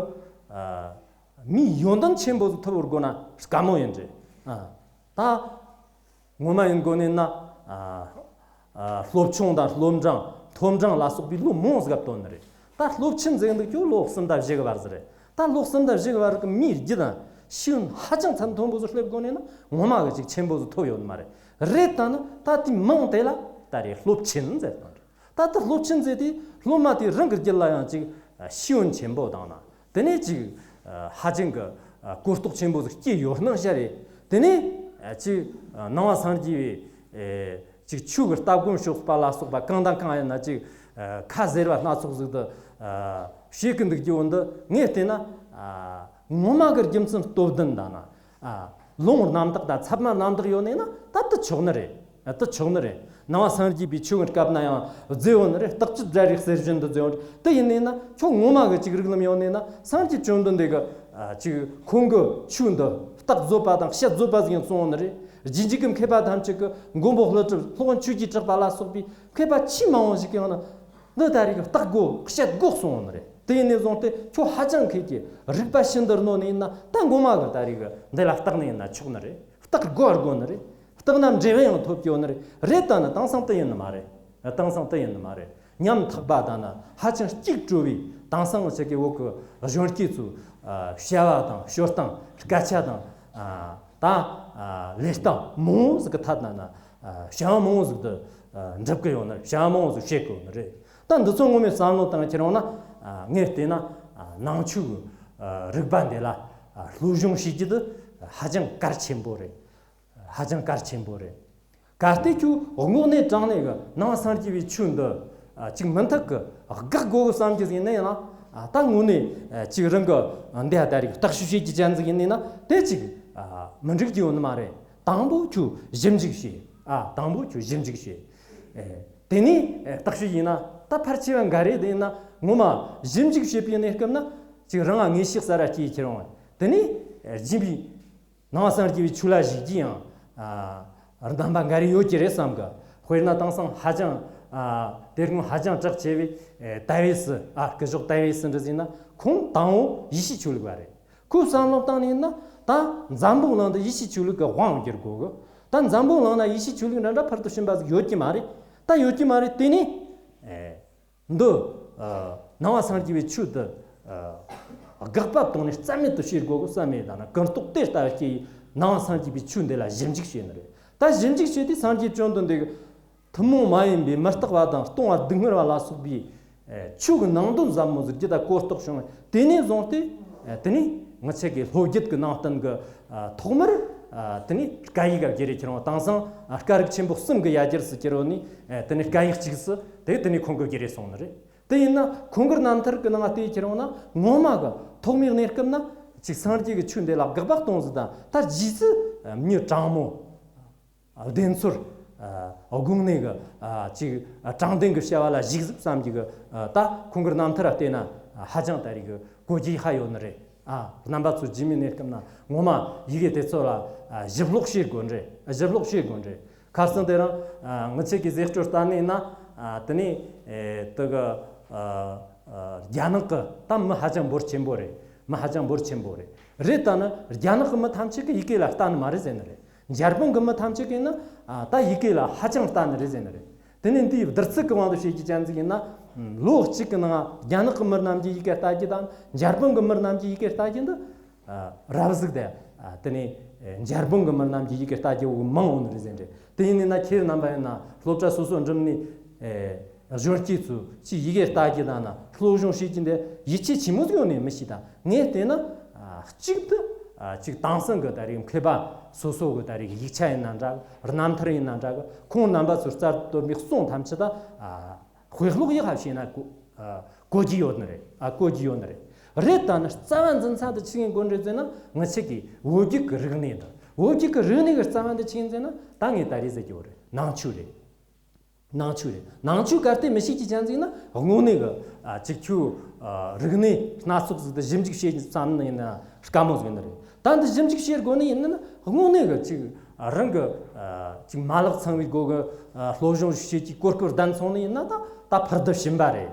མིའི་ཡོན་ཏན་ཆེན་པོ་ཐོབ་དགོས་ན་དཀའ་མོ་ཡིན་འདྲ། ད་ངོ་མ་ཡིན་དགོས་ནས་ན། སློབ་ཆུང་དང་སློབ་འབྲིང་མཐོ་འབྲིང་ལ་སོགས་པའི་ལོ་མང་ཟིག་བཏོན་ནི་རེད། ད་སློབ་ཆེན་ཟེར་འདུག་ཀྱང་ལོ་གསུམ་དང་བཞི་གི་བར་ཟིག་རེད། ད་ལོ་གསུམ་དང་བཞི་གི་བར་གི་མིའི་རྒྱུད་དང་ཤེས་ཡོན་ཧ་ཅང་ཚད་མཐོན་པོ་ཟིག་སླེབས་དགོས་ནས་ན་ངོ་མ་གི་ཅིག་ཆེན་པོ་ཟིག་ཐོབ་ཡོད་ནི་མ་རེད། རེད་ད་ནི་ད་དེའི་མིང་དེ་ལ་ད་རེད་སློབ་ཆེན་ཟེར་བཏང་རེད། ད་ལྟ་སློབ་ཆེན་ཟེར་དུས་སློབ་མ་དེ་རང་གི་རྒྱུད་ལ་ཡང་ཅིག་ཤེས་ཡོན་ཆེན་པོ་དང་ན། དེ་ནས་ཅིག་ཧ་ཅང་གི་གོ་རྟོགས་ཆེན་པོ་ཟིག་སྐྱེས་ཡོད་སྣང་ཤར་རེད། དེ་ནས་ཅིག་ནང་པ་སངས་རྒྱས་པའི་ཅིག་ཆོས་ཀྱི་ལྟ་སྒོམ་སྤྱོད་པ་ལ་སོགས་པ་གང་དང་གང་ཡིན་ན་ཅིག་ཁ་ཟེར་བ་སྣ་ཚོགས་ཟིག་ཏུ་བྱེད་ཀྱི་འདུག་རྒྱུ་བོ་འདི་ངས་བལྟས་ན་ངོ་མ་གི་རྒྱུ་མཚན་སྟོབས་ལྡན་དང་ན། ལུང་རྣམ་དག་དང་ཚད་མ་རྣམ་དག་ཡོད་ནས་ན་ད་དུ་ཆོག་ནི་རེད། ད་ཆོག་ནི་རེད། ནང་པ་སངས་རྒྱས་པའི་ཆོས་ཀྱི་སྐབས་ན་ཡང་མཛད་ཡོད་ནི་རེད། རྟགས་བཅུ་སྒྲ་རིག་གསལ་བཞིན་དུ་མཛད་ཡོད་རེད། དེ་ཡིན་ནས་ན་ཁྱོད་ངོ་མ་གི་ཅིག་རིགས་ལམ་ཡོད་ནས་ན་སངས་རྒྱས་བཅོམ་ལྡན་འདས་ཀྱི་ཅིག་ཁོང་གི་ཆོས་འདི་རྟགས་བཟོད་པ་དང་བཤད་བཟོད་པ་ཟིག་ཡང་གསུངས་ཡོད་ནི་རེད། རྗེས་འཇུག་གི་མཁས་པ་ཐམས་ཅད་ཀྱི་མགོན་པོ་ཀླུ་སྒྲུབ་སློབ་དཔོན་ཆོས་ཀྱི་གྲགས་པ་ལ་སོགས་པའི་མཁས་པ་ཆེས་མང་བོ་ཞིག་གིས་ཡང་ན་འདི་ད་རེས་ཀྱི་རྟགས་དགོས་བཤད་དགོས་གསུངས་ཡོད་ནི་རེད། དེ་ཡིན་ནས་བཟུང་སྟེ་ཁྱོད་ཧ་ཅང་མཁས་ཀྱི་རིག་པ་ཤིན་ཏུ་རྣོ་ནས་ཡིན་ན་ད་ངོ་མ་གི་ད་རེས་ཀྱི་འདི་ལ་བརྟགས་ནས་ཡིན་ན་ཆོག་ནི་རེད། རྟགས་དགོས་དགོས་ནི་རེད། རྟགས་ན་འབྲས་བུ་ཡང་ཐོབ་ཀྱི་ཡོད་ནི་རེད། རེད་ད་ནི་དེང་སང་དེ་ཡིན་ནི་མ་རེད། དེང་སང་དེ་ཡིན་ནི་མ་རེད། ཉམ་ཐག་པ་དང་ན་ཧ་ཅང་སྐྱིད་བྲོ་བའི་དེང་སང་ཆེ་གེ་བོད་ཀྱི་གཞོན་སྐྱེས་ཚོའི་བྱ་བ་དང་སྤྱོད་སྟངས་སྐད་ཆ་དང་ད་ལས་སྟངས་མང་བོ་ཟིག་གི་ཐད་ན་ན་བྱ་བ་མང་བོ་ཟིག་ཏུ་འགྲུབ་ཀྱི་ཡོད་ནི་རེད། བྱ་བ་མང་བོ་ཟིག་བྱེད་དགོས་ནི་རེད། ད་འདི་ཚོ་ངོ་མས་བསམ་བློ་བཏང་ཁྱེར་འོང་ན་ངས་བལྟས་ན་ནང་ཆོས་ཀྱི་རིག་པ་འདི་ལ་སློབ་སྦྱོང་བྱེད་རྒྱུ་དེ་ཧ་ཅང་གལ་ཆེན་པོ་རེད། ཧ་ཅང་གལ་ཆེན་པོ་རེད། གལ་ཏེ་ཁྱོད་དངོས་གནས་དྲང་གནས་ཀྱི་ནང་པ་སངས་རྒྱས་པའི་ཆོས་འདི་ཅིག་མུ་མཐུད་ཀྱི་དགག་དགོས་ཀྱི་བསམ་རྒྱུ་ཟིག་ཡིན་ན་ཡང་ད་དངོས་གནས་ཅིག་རང་གི་འདི་ཧ་ད་རེས་བརྟག་ཞིབ་བྱེད་རྒྱུ་ཅན་ཟིག་ཡིན་ན་དེ་ཅིག་མི་འགྲིག་རྒྱུ་ཡོད་ནི་མ་རེད། དང་པོ་ཁྱོད་ཞིབ་འཇུག་བྱེད། ཨ་དང་པོ་ཁྱོད་ཞིབ་འཇུག་བྱེད། དེ་ནས་བརྟག་ཞིབ་ཡིན་ན་ད་ཕལ་ཆེ་བ་འགའ་རེ་དེ་ཡིན་ན་ངོ་མ་ཞིབ་འཇུག་བྱེད་པའི་གནས་སྐབས་ན་ཅིག་རང་ང་ངེས་ཤེས་གསར་བ་སྐྱེས་ཁྱེར་འོང་། དེ་ནས་རྗེས་པའི་ནང་པ་སངས་རྒྱས་པའི་ཆོས་ལ་གཞིགས་རྒྱུ་ཡང་རྣམ་པ་འགའ་རེ་ཡོད་ཀྱི་རེད་བསམ་གི། དཔེར་ན་དེང་སང་ཧ་ཅང་དེ་སྔོན་ཧ་ཅང་གྲགས་ཆེ་བའི་ཏཱ་ཝེ་སི། ཨ་སྐུ་ཞབས་ཏཱ་ཝེ་སི་འདྲ་ཟིན་ན་ཁོང་དང་པོ་ཡེ་ཤུའི་ཆོས་ལུགས་པ་རེད། ཁོས་བསམ་བློ་བཏང་ནས་ཡིན་ན་ད་འཛམ་བུ་གླིང་འདི་ཡེ་ཤུའི་ཆོས་ལུགས་ཀྱི་དབང་བསྒྱུར་དགོས་གི། ད་འཛམ་བུ་གླིང་ན་ཡེ་ཤུའི་ཆོས་ལུགས་འདྲ་འདྲ་ཕར་དུ་ཕྱིན་པ་ཟིག་ཡོད་ཀྱི་མ་རེད། ད་ཡོད་ཀྱི་མ་རེད། དེ་ནས་འདི་ནང་པ་སངས་རྒྱས་པའི་ཆོས་འདི་དགག་པ་གཏོང་ནས་རྩ་མེད་དུ་བྱེད་དགོས་གི་བསམ་མེད་ད་ན་ཀུན་རྟོག་དེ་ལྟ་བུ་སྐྱེས་ནང་པ་སངས་རྒྱས་པའི་ཆོས་འདི་ལ་ཞིབ་འཇུག་བྱས་ནི་རེད། ད་ཞིབ་འཇུག་བྱས་དུས་སངས་རྒྱས་བཅོམ་ལྡན་འདས་ཀྱི་ཐུན་མོང་མ་ཡིན་པའི་མི་རྟག་པ་དང་སྟོང་པ་སྡུག་བསྔལ་བ་ལ་སོགས་པའི་ཆོས་ཀྱི་ནང་དོན་ཟབ་མོ་ཟིག་རྒྱུད་ལ་གོ་རྟོགས་བྱུང་བ། དེ་ནས་བཟུང་སྟེ་དེ་ནས་ངི་ཆ་གི་སློབ་རྒྱུད་ཀྱི་ནང་བསྟན་གྱི་ཐོག་མར་དེ་ནས་སྐད་ཡིག་ག་བསྒྱུར་རེ་ཁྱེར་འོང་། དེང་སང་སྐད་རིགས་ཆེན་པོ་གསུམ་གྱི་ཡར་རྒྱས་སུ་གྱུར་བ་ནས་དེ་ནས་སྐད་ཡིག་གཅིག་སུ་དེ་དེ་ནས་ཁོང་གིས་བསྒྱུར་རེ་སོང་ནི་རེད། དེ་ཡིན་ན་ཁོང་གི་རྣམ་ཐར་གྱི་ནང་དེ་ཁྱེར་འོང་ན་ངོ་མ་གི་ཐོག་མའི་གནས་སྐབས་ན་ཅིག་སངས་རྒྱས་ཀྱི་ཆོས་འདི་ལ་དགག་པ་གཏོང་ཟིག་དང་ད་རྗེས་སུ་མྱི་དྲང་མོ། བདེན་འཚོལ། དགོས་ངེས་ཀྱི་ཅིག་དྲང་བདེན་གྱི་བྱ་བ་ལ་གཞིགས་ཟིག་བསམ་གྱི་གི། ད་ཁོང་གི་རྣམ་ཐར་བལྟས་ན་ཧ་ཅང་ད་རེས་གི་གོ་རྒྱུ་ཧ་ཡོད་ནི་རེད། ཨ་རྣམ་པ་ཚོ་རྗེས་མའི་གནས་སྐབས་ན་ངོ་མ་ཡི་གེ་དེ་ཚོ་ལ་ཞིབ་ཀློག་བྱེད་དགོས་རེད། ཞིབ་ཀློག་བྱེད་དགོས་རེད། ཁ་སང་དེ་རིང་ངི་ཆ་གི་ཟས་སྤྱོད་ལྟ་ནས་ན་དེ་ནས་དེ་གི་རྒྱ་ནག་གི་ད་མི་ཧ་ཅང་འབོར་ཆེན་པོ་རེད། མི་ཧ་ཅང་འབོར་ཆེན་པོ་རེད། རེད་ད་ནི་རྒྱ་ནག་གི་མི་ཐམས་ཅད་ཀྱིས་ཡི་གེ་ལ་ལྟ་ནི་མ་རེད་ཟེར་ནི་རེད། འཇར་པན་གྱི་མི་ཐམས་ཅད་ཀྱིས་ནི་ད་ཡི་གེ་ལ་ཧ་ཅང་ལྟ་ནི་རེད་ཟེར་ནི་རེད། དེ་ནས་འདིའི་བསྡུར་ཚད་ཀྱི་དབང་དུ་བྱེད་རྒྱུ་ཅན་ཟིག་ཡིན་ན། ལོ་གཅིག་གི་ནང་རྒྱ་ནག་གི་མི་རྣམས་ཀྱིས་ཡི་གེ་ལྟ་རྒྱུ་དང་འཇར་པན་གྱི་མི་རྣམས་ཀྱིས་ཡི་གེ་ལྟ་རྒྱུ་འདི་རབ་ཟིག་དེ། དེ་ནས་འཇར་པན་གྱི་མི་རྣམས་ཀྱིས་ཡི་གེ་ལྟ་རྒྱུ་བོ་མང་བོ་ནི་རེད་ཟེར་རེད། དེ་ཡིན་ནི་ན་ཁྱེད་རྣམ་པ་ཡིན་ན་སློབ་གྲྭ་སོ་སོ་འགྲིམས་ནས་གཞོན་སྐྱེས་ཚོས་ཅིག་ཡི་གེ་ལྟ་རྒྱུ་དང་ན་སློབ་སྦྱོང་བྱེད་རྒྱུ་འདི་ཡིད་ཆེས་ཆེན་མོ་ཟིག་ཡོད་ནི་མི་ཤེས། ད་ངས་བལྟས་ན་གཅིག་ཏུ་ཅིག་དེང་སང་གི་ད་རེས་མཁས་པ་སོ་སོ་གི་ད་རེས་ཡིག་ཆ་ཡིན་ན་འདྲ་གི། རྣམ་ཐར་ཡིན་ན་འདྲ་གི། ཁོང་རྣམ་པ་ཚོས་རྩ་དོན་པའི་གསུང་ཐམས་ཅད་ད་དཔེ་ཀློག་ཡག་ཧ་བྱས་ན་གོ་གོ་རྒྱུ་ཡོད་ནི་རེད། ཨ་གོ་རྒྱུ་ཡོད་ནི་རེད། རེད་ད་ནི་རྩ་བ་འཛིན་ས་དེ་ཆི་ཡིན་དགོས་རེད་ཟེར་ན་ངི་ཆ་གི་བོད་བརྒྱུད་ཀྱི་རིག་གནས་འདི། བོད་བརྒྱུད་ཀྱི་རིག་གནས་ཀྱི་རྩ་བ་འདི་ཆི་ཡིན་ཟེར་ན་ད་ངས་ད་རེས་ཟེར་རྒྱུ་བོ་རེད། ནང་ཆོས་རེད། ནང་ཆོས་རེད། ནང་ཆོས་གལ་ཏེ་མི་ཤེས་ཀྱི་ཅན་ཟིག་ན། དངོས་གནས་གི་ཨ་ཅིག་ཁྱོད་ཨ་རིག་གནས་སྣ་ཚོགས་ཟིག་ཏུ་ཞིབ་འཇུག་བྱེད་བསམ་ནི་ཡིན་ན་དཀའ་མོ་ཟིག་ནི་རེད། ད་འདི་ཞིབ་འཇུག་བྱེད་དགོས་ནི་ཡིན་ན། དངོས་གནས་གི་ཅིག་རང་གི་ཨ་ཅིག་མ་ལག་ཚང་བའི་སྒོ་གི་ཨ་སློབ་སྦྱོང་བྱེད་ཀྱི་གོ་སྐབས་ལྡན་སོང་ནི་ཡིན་ན། ད་ད་ཕུར་དུ་ཕྱིན་པ་རེད།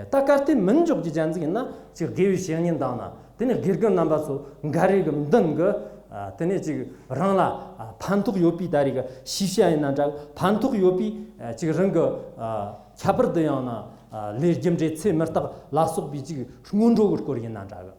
ད་གལ་ཏེ་མིན་འཇོག་གི་ཅན་ཟིག་ཡིན་ན། ཅིག་དགེ་བའི་བཤེས་གཉེན་དང་ན། དེ་ནས་དགེ་རྒན་རྣམ་པ་ཚོ་འགའ་རེ་གི་མདུན་གི་ཨ་དེ་ནས་ཅིག་རང་ལ་ཨ་ཕན་ཐོགས་ཡོད་པའི་ད་རེས་གི་ཤེས་བྱ་ཡིན་ན་འདྲ། ཕན་ཐོགས་ཡོད་པའི་ཨ་ཅིག་རང་གི་ཨ་ཁྱད་པར་དུ་ཡང་ན་ཨ་ལས་རྒྱུ་འབྲས་ཚད་མི་རྟག་ལ་སོགས་པའི་ཅིག་སྔོན་འགྲོ་གི་སྐོར་ཡིན་ན་འདྲ་གི།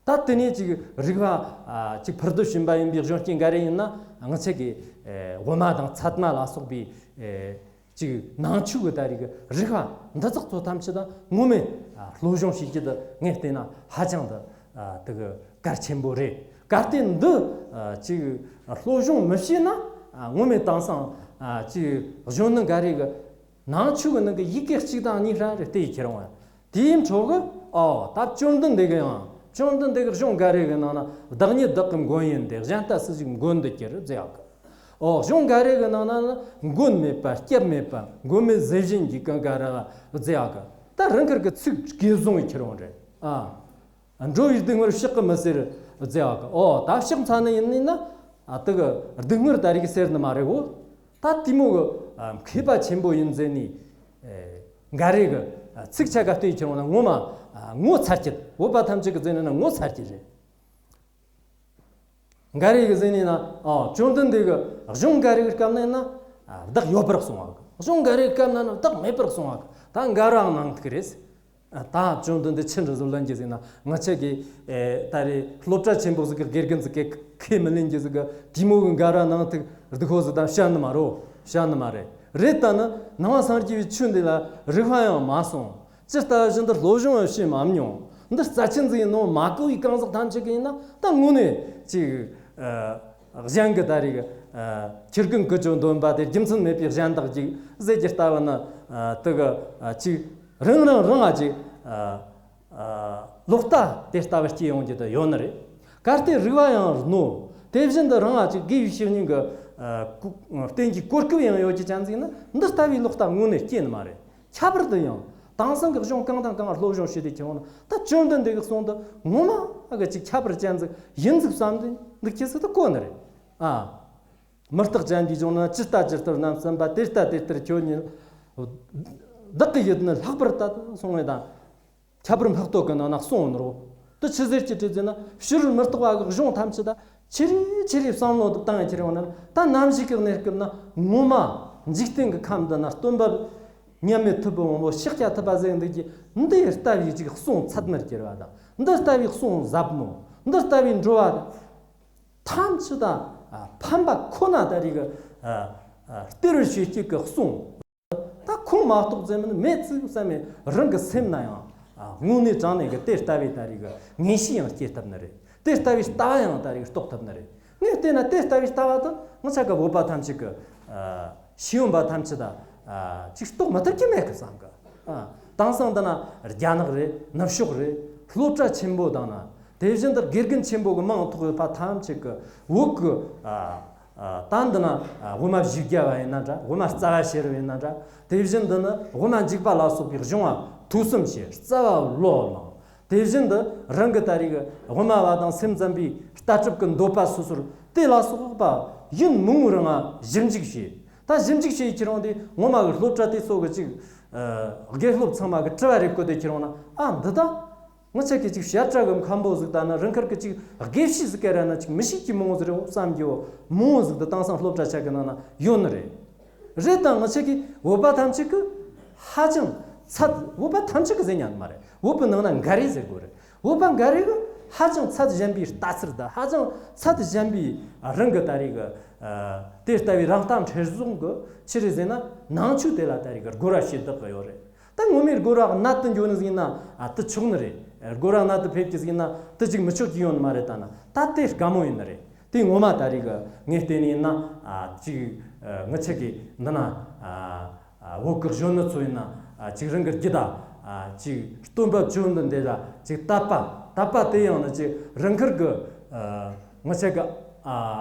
ད་དེ་ནས་ཅིག་རིག་པ་ཨ་ཅིག་ཕུར་དུ་ཕྱིན་པ་ཡིན་པའི་གཞོན་སྐྱེས་འགའ་རེ་ཡིན་ན། ང་ཆ་གི་ཨ་དབུ་མ་དང་ཚད་མ་ལ་སོགས་པའི་ཨ་ཅིག་ནང་ཆོས་ཀྱི་ད་རེས་ཀྱི་རིག་པ་འདི་དག་ཚོ་ཐམས་ཅད་ད་ངོ་མས་ཨ་སློབ་སྦྱོང་བྱེད་རྒྱུ་དེ་ངས་བལྟས་ན་ཧ་ཅང་དུ་ཨ་དེ་གི་གལ་ཆེན་པོ་རེད། གལ་ཏེ་འདི་ཨ་ཅིག་སློབ་སྦྱོང་མི་བྱེད་ན། ཨ་ངོ་མས་དེང་སང་ཨ་ཅིག་གཞོན་ནུ་འགའ་རེ་གི་ནང་ཆོས་ཀྱི་ནང་གི་ཡི་གེ་གཅིག་དང་གཉིས་རང་རེ་བལྟས་ཁྱེར་འོང་། དེའི་འཕྲོ་གི་ཨོ་ད་བཅོམ་ལྡན་འདས་ཀྱི་ཡང་། བཅོམ་ལྡན་འདས་ཀྱི་གཞུང་འགའ་རེ་གི་ནང་ན། བདག་ཉིད་བདག་གི་མགོན་ཡིན་ཏེ། གཞན་ལྟ་སུ་ཞིག་མགོན་དུ་གྱུར་ཟེར་ཡག་གི། ཨོ་གཞུང་འགའ་རེ་གི་ནང་ན་ནི་མགོན་མེད་པ་སྐྱབས་མེད་པ། མགོན་མེད་ཟས་གཞན་གྱིས་ཀུན་དགའ་རབ་ཟེར་ཡག་གི། ད་རང་ཁུར་གི་ཚིག་གིས་བཟུང་བའི་ཁྱེར་འོང་རེད། ཨ་འགྲོ་བའི་སྡུག་བསྔལ་ཕྱག་གིས་མི་སེལ་ཟེར་ཡག་གི། ཨོ་ད་ཕྱག་འཚལ་ནི་ཡིན་ནི་ན། ཨ་དེ་གི་སྡུག་བསྔལ་ད་རེས་གི་སེལ་ནི་མ་རེད་འོ། ད་དེ་མོ་གི་ཨ་མཁས་པ་ཆེན་པོ་ཡིན་ཟེར་ནི་ཨེ་འགའ་རེ་གི་ཨ་ཚིག་ཆ་ག་ལྟོས་ཁྱེར་འོང་ན་ངོ་མ་ཨ་ངོ་ཚ་རྒྱུ། བོད་པ་ཐམས་ཅད་གི་ཟེར་ནི་ན་ངོ་ཚ་རྒྱུ་རེད། འགའ་རེ་གི་ཟེར་ནི་ན། ཨ་བཅོམ་ལྡན་འདས་གི་གཞུང་འགའ་རེ་གི་སྐབས་ན་ཡིན་ན་ཨ་བདག་ཡོད་པར་གསུངས་པ་གི། གཞུང་འགའ་རེ་གི་སྐབས་ན་ན་བདག་མེད་པར་གསུངས་པ་གི། ད་འགའ་རེའང་ནང་ཐུག་རེད། ད་བཅོམ་ལྡན་འདས་ཆི་འདྲ་ཟིག་ལན་གྱི་ཟིག་ན། ང་ཆ་གི་ཨེ་ད་རེས་སློབ་གྲྭ་ཆེན་པོ་ཟིག་གི་དགེ་རྒན་ཟིག་གི་ཁས་མི་ལེན་གྱི་ཟིག་གི། དེ་མོ་གི་འགའ་རེ་ནང་ཐུག་སྡུག་ཧོ་ཟིག་དང་བཤད་ནི་མ་རོ། བཤད་ནི་མ་རེད། རེད་ད་ནི་ནང་པ་སངས་རྒྱས་པའི་ཆོས་འདི་ལ་རིག་པ་ཡང་མ་སོང་། ཇི་ལྟ་བཞིན་དུ་སློབ་སྦྱོང་ཡང་བྱེད་མ་མྱོང་། འདི་རྩ་ཆེན་ཟིག་ཡིན་ནོ་མ་གོ་བའི་གང་ཟག་ཐམས་ཅད་ཀྱི་ཡིན་ན། ད་དངོས་གནས་ཅིག་ཨ་གཞན་གྱི་ད་རེས་ཨ་ཁྱི་རྒན་ཀུ་ཅོ་འདོན་པ་དེ། རྒྱུ་མཚན་མེད་པའི་གཞན་དག་ཅིག་ཟེར་གྱི་ལྟ་བུ་ནི། ཨ་དེ་གི་ཨ་ཅིག་རང་རང་རང་ཨ་ཅིག་ཨ་ཨ་ལོག་ལྟ་དེ་ལྟ་བུ་སྐྱེ་ཡོང་རྒྱུ་དེ་ཡོད་ནི་རེད། གལ་ཏེ་རིག་པ་ཡང་རྣོ། དེ་བཞིན་དུ་རང་ཨ་ཅིག་དགེ་བའི་བཤེས་གཉེན་གྱི་ཨ་སྐུ་བསྟེན་གྱི་གོ་སྐབས་ཡང་ཡོད་ཀྱི་ཅན་ཟིག་ན། འདི་ལྟ་བུའི་ལོག་ལྟ་དངོས་གནས་སྐྱེ་ནི་མ་རེད། ཁྱད་པར་དུ་ཡང་དེང་སང་གི་གཞུང་གང་དང་གང་སློབ་སྦྱོང་བྱེད་དུ་ཁྱེར་འོང་ན། ད་བཅོམ་ལྡན་འདས་ཀྱི་གསུང་དུ་ངོ་མ་ཨ་གི་ཅིག་ཁྱད་པར་ཅན་ཟིག་ཡིན་ཟིག་བསམ་དུ་འདུག་ཁྱེད་ཟིག་ད་གོ་ནི་རེད། ཨ་མུ་སྟེགས་ཅན་གྱི་གཞུང་ན། ཇི་ལྟ་ཇི་ལྟར་རྣམ་བསམས་པ། དེ་ལྟ་དེ་ལྟར་ཁྱོད་ཉིད། བདག་གི་ཡུལ་ནི་ལྷག་པར་ལྟ་གསུང་བའི་དང་། ཁྱད་པར་འཕགས་བསྟོད་ཀྱི་ནང་ན་གསུངས་ནོ། དེ་ཆི་ཟེར་གྱི་བྲིས་ཟེར་ན། ཕྱི་རོལ་མུ་སྟེགས་པ་གི་གཞུང་ཐམས་ཅད་ད་ཆི་རེ་ཆི་རེ་བསམ་བློ་དུ་བཏང་ཁྱེར་ཡོང་ན། ད་ནམ་ཞིག་གི་གནས་སྐབས་ན་ངོ་མ་འཇིག་རྟེན་གྱི་ཁམས་འདི་ན་སྟོན་པ་མཉམ་མེད་ཐུབ་པའི་དབང་པོ་ཤཱཀྱ་ཐུབ་པ་ཟེར་འདུག་གི། འདི་ལྟ་བུའི་ཅིག་གསུང་ཚད་མར་གྱུར་པ་དང་། འདི་ལྟ་བུའི་གསུང་ཟབ་མོ། འདི་ལྟ་བུའི་འགྲོ་བ་ཐམས་ཅད་ད་ཕན་པ་ཁོ་ན་ད་རེས་གི་སྟེར་བར་བྱེད་ཀྱི་གསུང་། ད་ཁུངས་མ་གཏོགས་ཙམ་མིན་མེད་ཅིག་བསམ་མེད། རང་གི་སེམས་ན་ཡང་དངོས་གནས་དྲང་གནས་ཀྱི་དེ་ལྟ་བུའི་ད་རེས་ཀྱི་ངེས་ཤེས་ཡང་སྐྱེ་ཐུབ་ནི་རེད། དེ་ལྟ་བུའི་ལྟ་བ་ཡང་ད་རེས་རྟོགས་ཐུབ་ནི་རེད། ངས་བལྟས་ན་དེ་ལྟ་བུའི་ལྟ་བ་དེ་ང་ཆ་གི་བོད་པ་ཐམས་ཅད་ཀྱི་ཤེས་ཡོན་པ་ཐམས་ཅད་ད་ཅིག་རྟོགས་མི་ཐུབ་ཀྱི་མེད་གི་བསམ་གི། དེང་སང་འདི་ན་རྒྱ་ནག་རེད། ནུབ་ཕྱོགས་རེད། སློབ་གྲྭ་ཆེན་པོ་དང་ན། དེ་བཞིན་དུ་དགེ་རྒན་ཆེན་པོ་གི་མིང་ཐོགས་ཡོད་པ་ཐམས་ཅད་ཀྱི་བོད་ཀྱི་ཨ་ཨ་ད་འདི་ན་ཨ་དབུ་མ་བཞི་བརྒྱ་པ་ཡིན་ན་འདྲ། དབུ་མ་རྩ་བ་ཤེས་རབ་ཡིན་ན་འདྲ། དེ་བཞིན་དུ་ནི་དབུ་མ་འཇུག་པ་ལ་སོགས་པའི་གཞུང་བ་ཐོས་བསམ་བྱས། རྩ་བ་བློ་བླངས། དེ་བཞིན་དུ་རང་གི་ད་རེས་ཀྱི་དབུ་མ་པ་དང་སེམས་ཙམ་པའི་ལྟ་གྲུབ་ཀྱི་འདོད་པ་སོ་སོར་དེ་ལ་སོགས་པ་ཡུན་མང་པོའི་རིང་ལ་ཞིབ་འཇུག་བྱས། ད་ཞིབ་འཇུག་བྱས་ཁྱེར་ཡོང་དུས་ངོ་མ་གི་སློབ་གྲྭ་དེ་ཚོ་གི་ཅིག་ཨ་དགེ་སློབ་ཚང་མ་གི་དྲི་བ་རེ་བཀོད་དེ་ཁྱེར་ཡོང་ན། ཨ་འདི་ད་ང་ཆ་གི་ཅིག་བཤད་གྲྭ་གི་མཁན་པོ་ཟིག་ད་ན་རང་ཁར་གི་ཅིག་དགེ་བཤེས་ཟིག་ག་ར་ན་ཅིག་མི་ཤེས་ཀྱི་མང་བོ་ཟིག་རེད་བསམ་རྒྱུ་མང་བོ་ཟིག་ད་དེང་སང་སློབ་གྲྭ་ཆ་གི་ནང་ན་ཡོད་ནི་རེད། རེད་ད་ང་ཆ་གི་བོད་པ་ཐམས་ཅད་གི་ཧ་ཅང་ཚད། བོད་པ་ཐམས་ཅད་གི་ཟེར་ཉན་མ་རེད། བོད་པའི་ནང་ན་འགའ་རེ་ཟེར་དགོས་རེད། བོད་པ་འགའ་རེ་གི་ཧ་ཅང་ཚད་ཞན་པའི་ལྟ་ཚུལ་དང་། ཧ་ཅང་ཚད་ཞན་པའི་རང་གི་ད་རེས་གི་ཨ་དེ་ལྟ་བུའི་རང་རྟགས་འཁྲུལ་བཟུང་གི་ཆི་རེད་ཟེར་ན། ནང་ཆོས་དེ་ལ་ད་རེས་གི་སྒོ་ར་ཕྱེ་བདག་གི་ཡོད་རེད། ད་ངོ་མའི་སྒོ་ར་གནད་དུ་འགྱོ་ནི་ཟིག་ཡིན་ན་ཨ་དེ་ཆོག་ནི་རེད། སྒོ་ར་གནད་དུ་ཕེབས་ཀྱི་ཟིག་ཡིན་ན་དེ་ཅིག་མི་ཆོག་གི་ཡོད་ནི་མ་རེད། ད་ན་ད་དེ་དཀའ་མོ་ཡིན་ནི་རེད། དེ་ངོ་མ་ད་རེས་གི་ངས་བལྟས་ནི་ཡིན་ན། ཨ་ཅིག་ཨ་ང་ཆ་གི་འདི་ན་ཨ་ཨ་བོད་གི་གཞོན་ནུ་ཚོ་ཡིན་ན། ཨ་ཅིག་རང་གི་རྒྱུད་ད་ཨ་ཅིག་སྟོན་པ་བཅོམ་ལྡན་འདས་ལ་ཅིག་དད་པ། དད་པ་དེ་ཡང་ན་ཅིག་རང་ཁུར་གི་ཨ་ང་ཆ་གི་ཨ་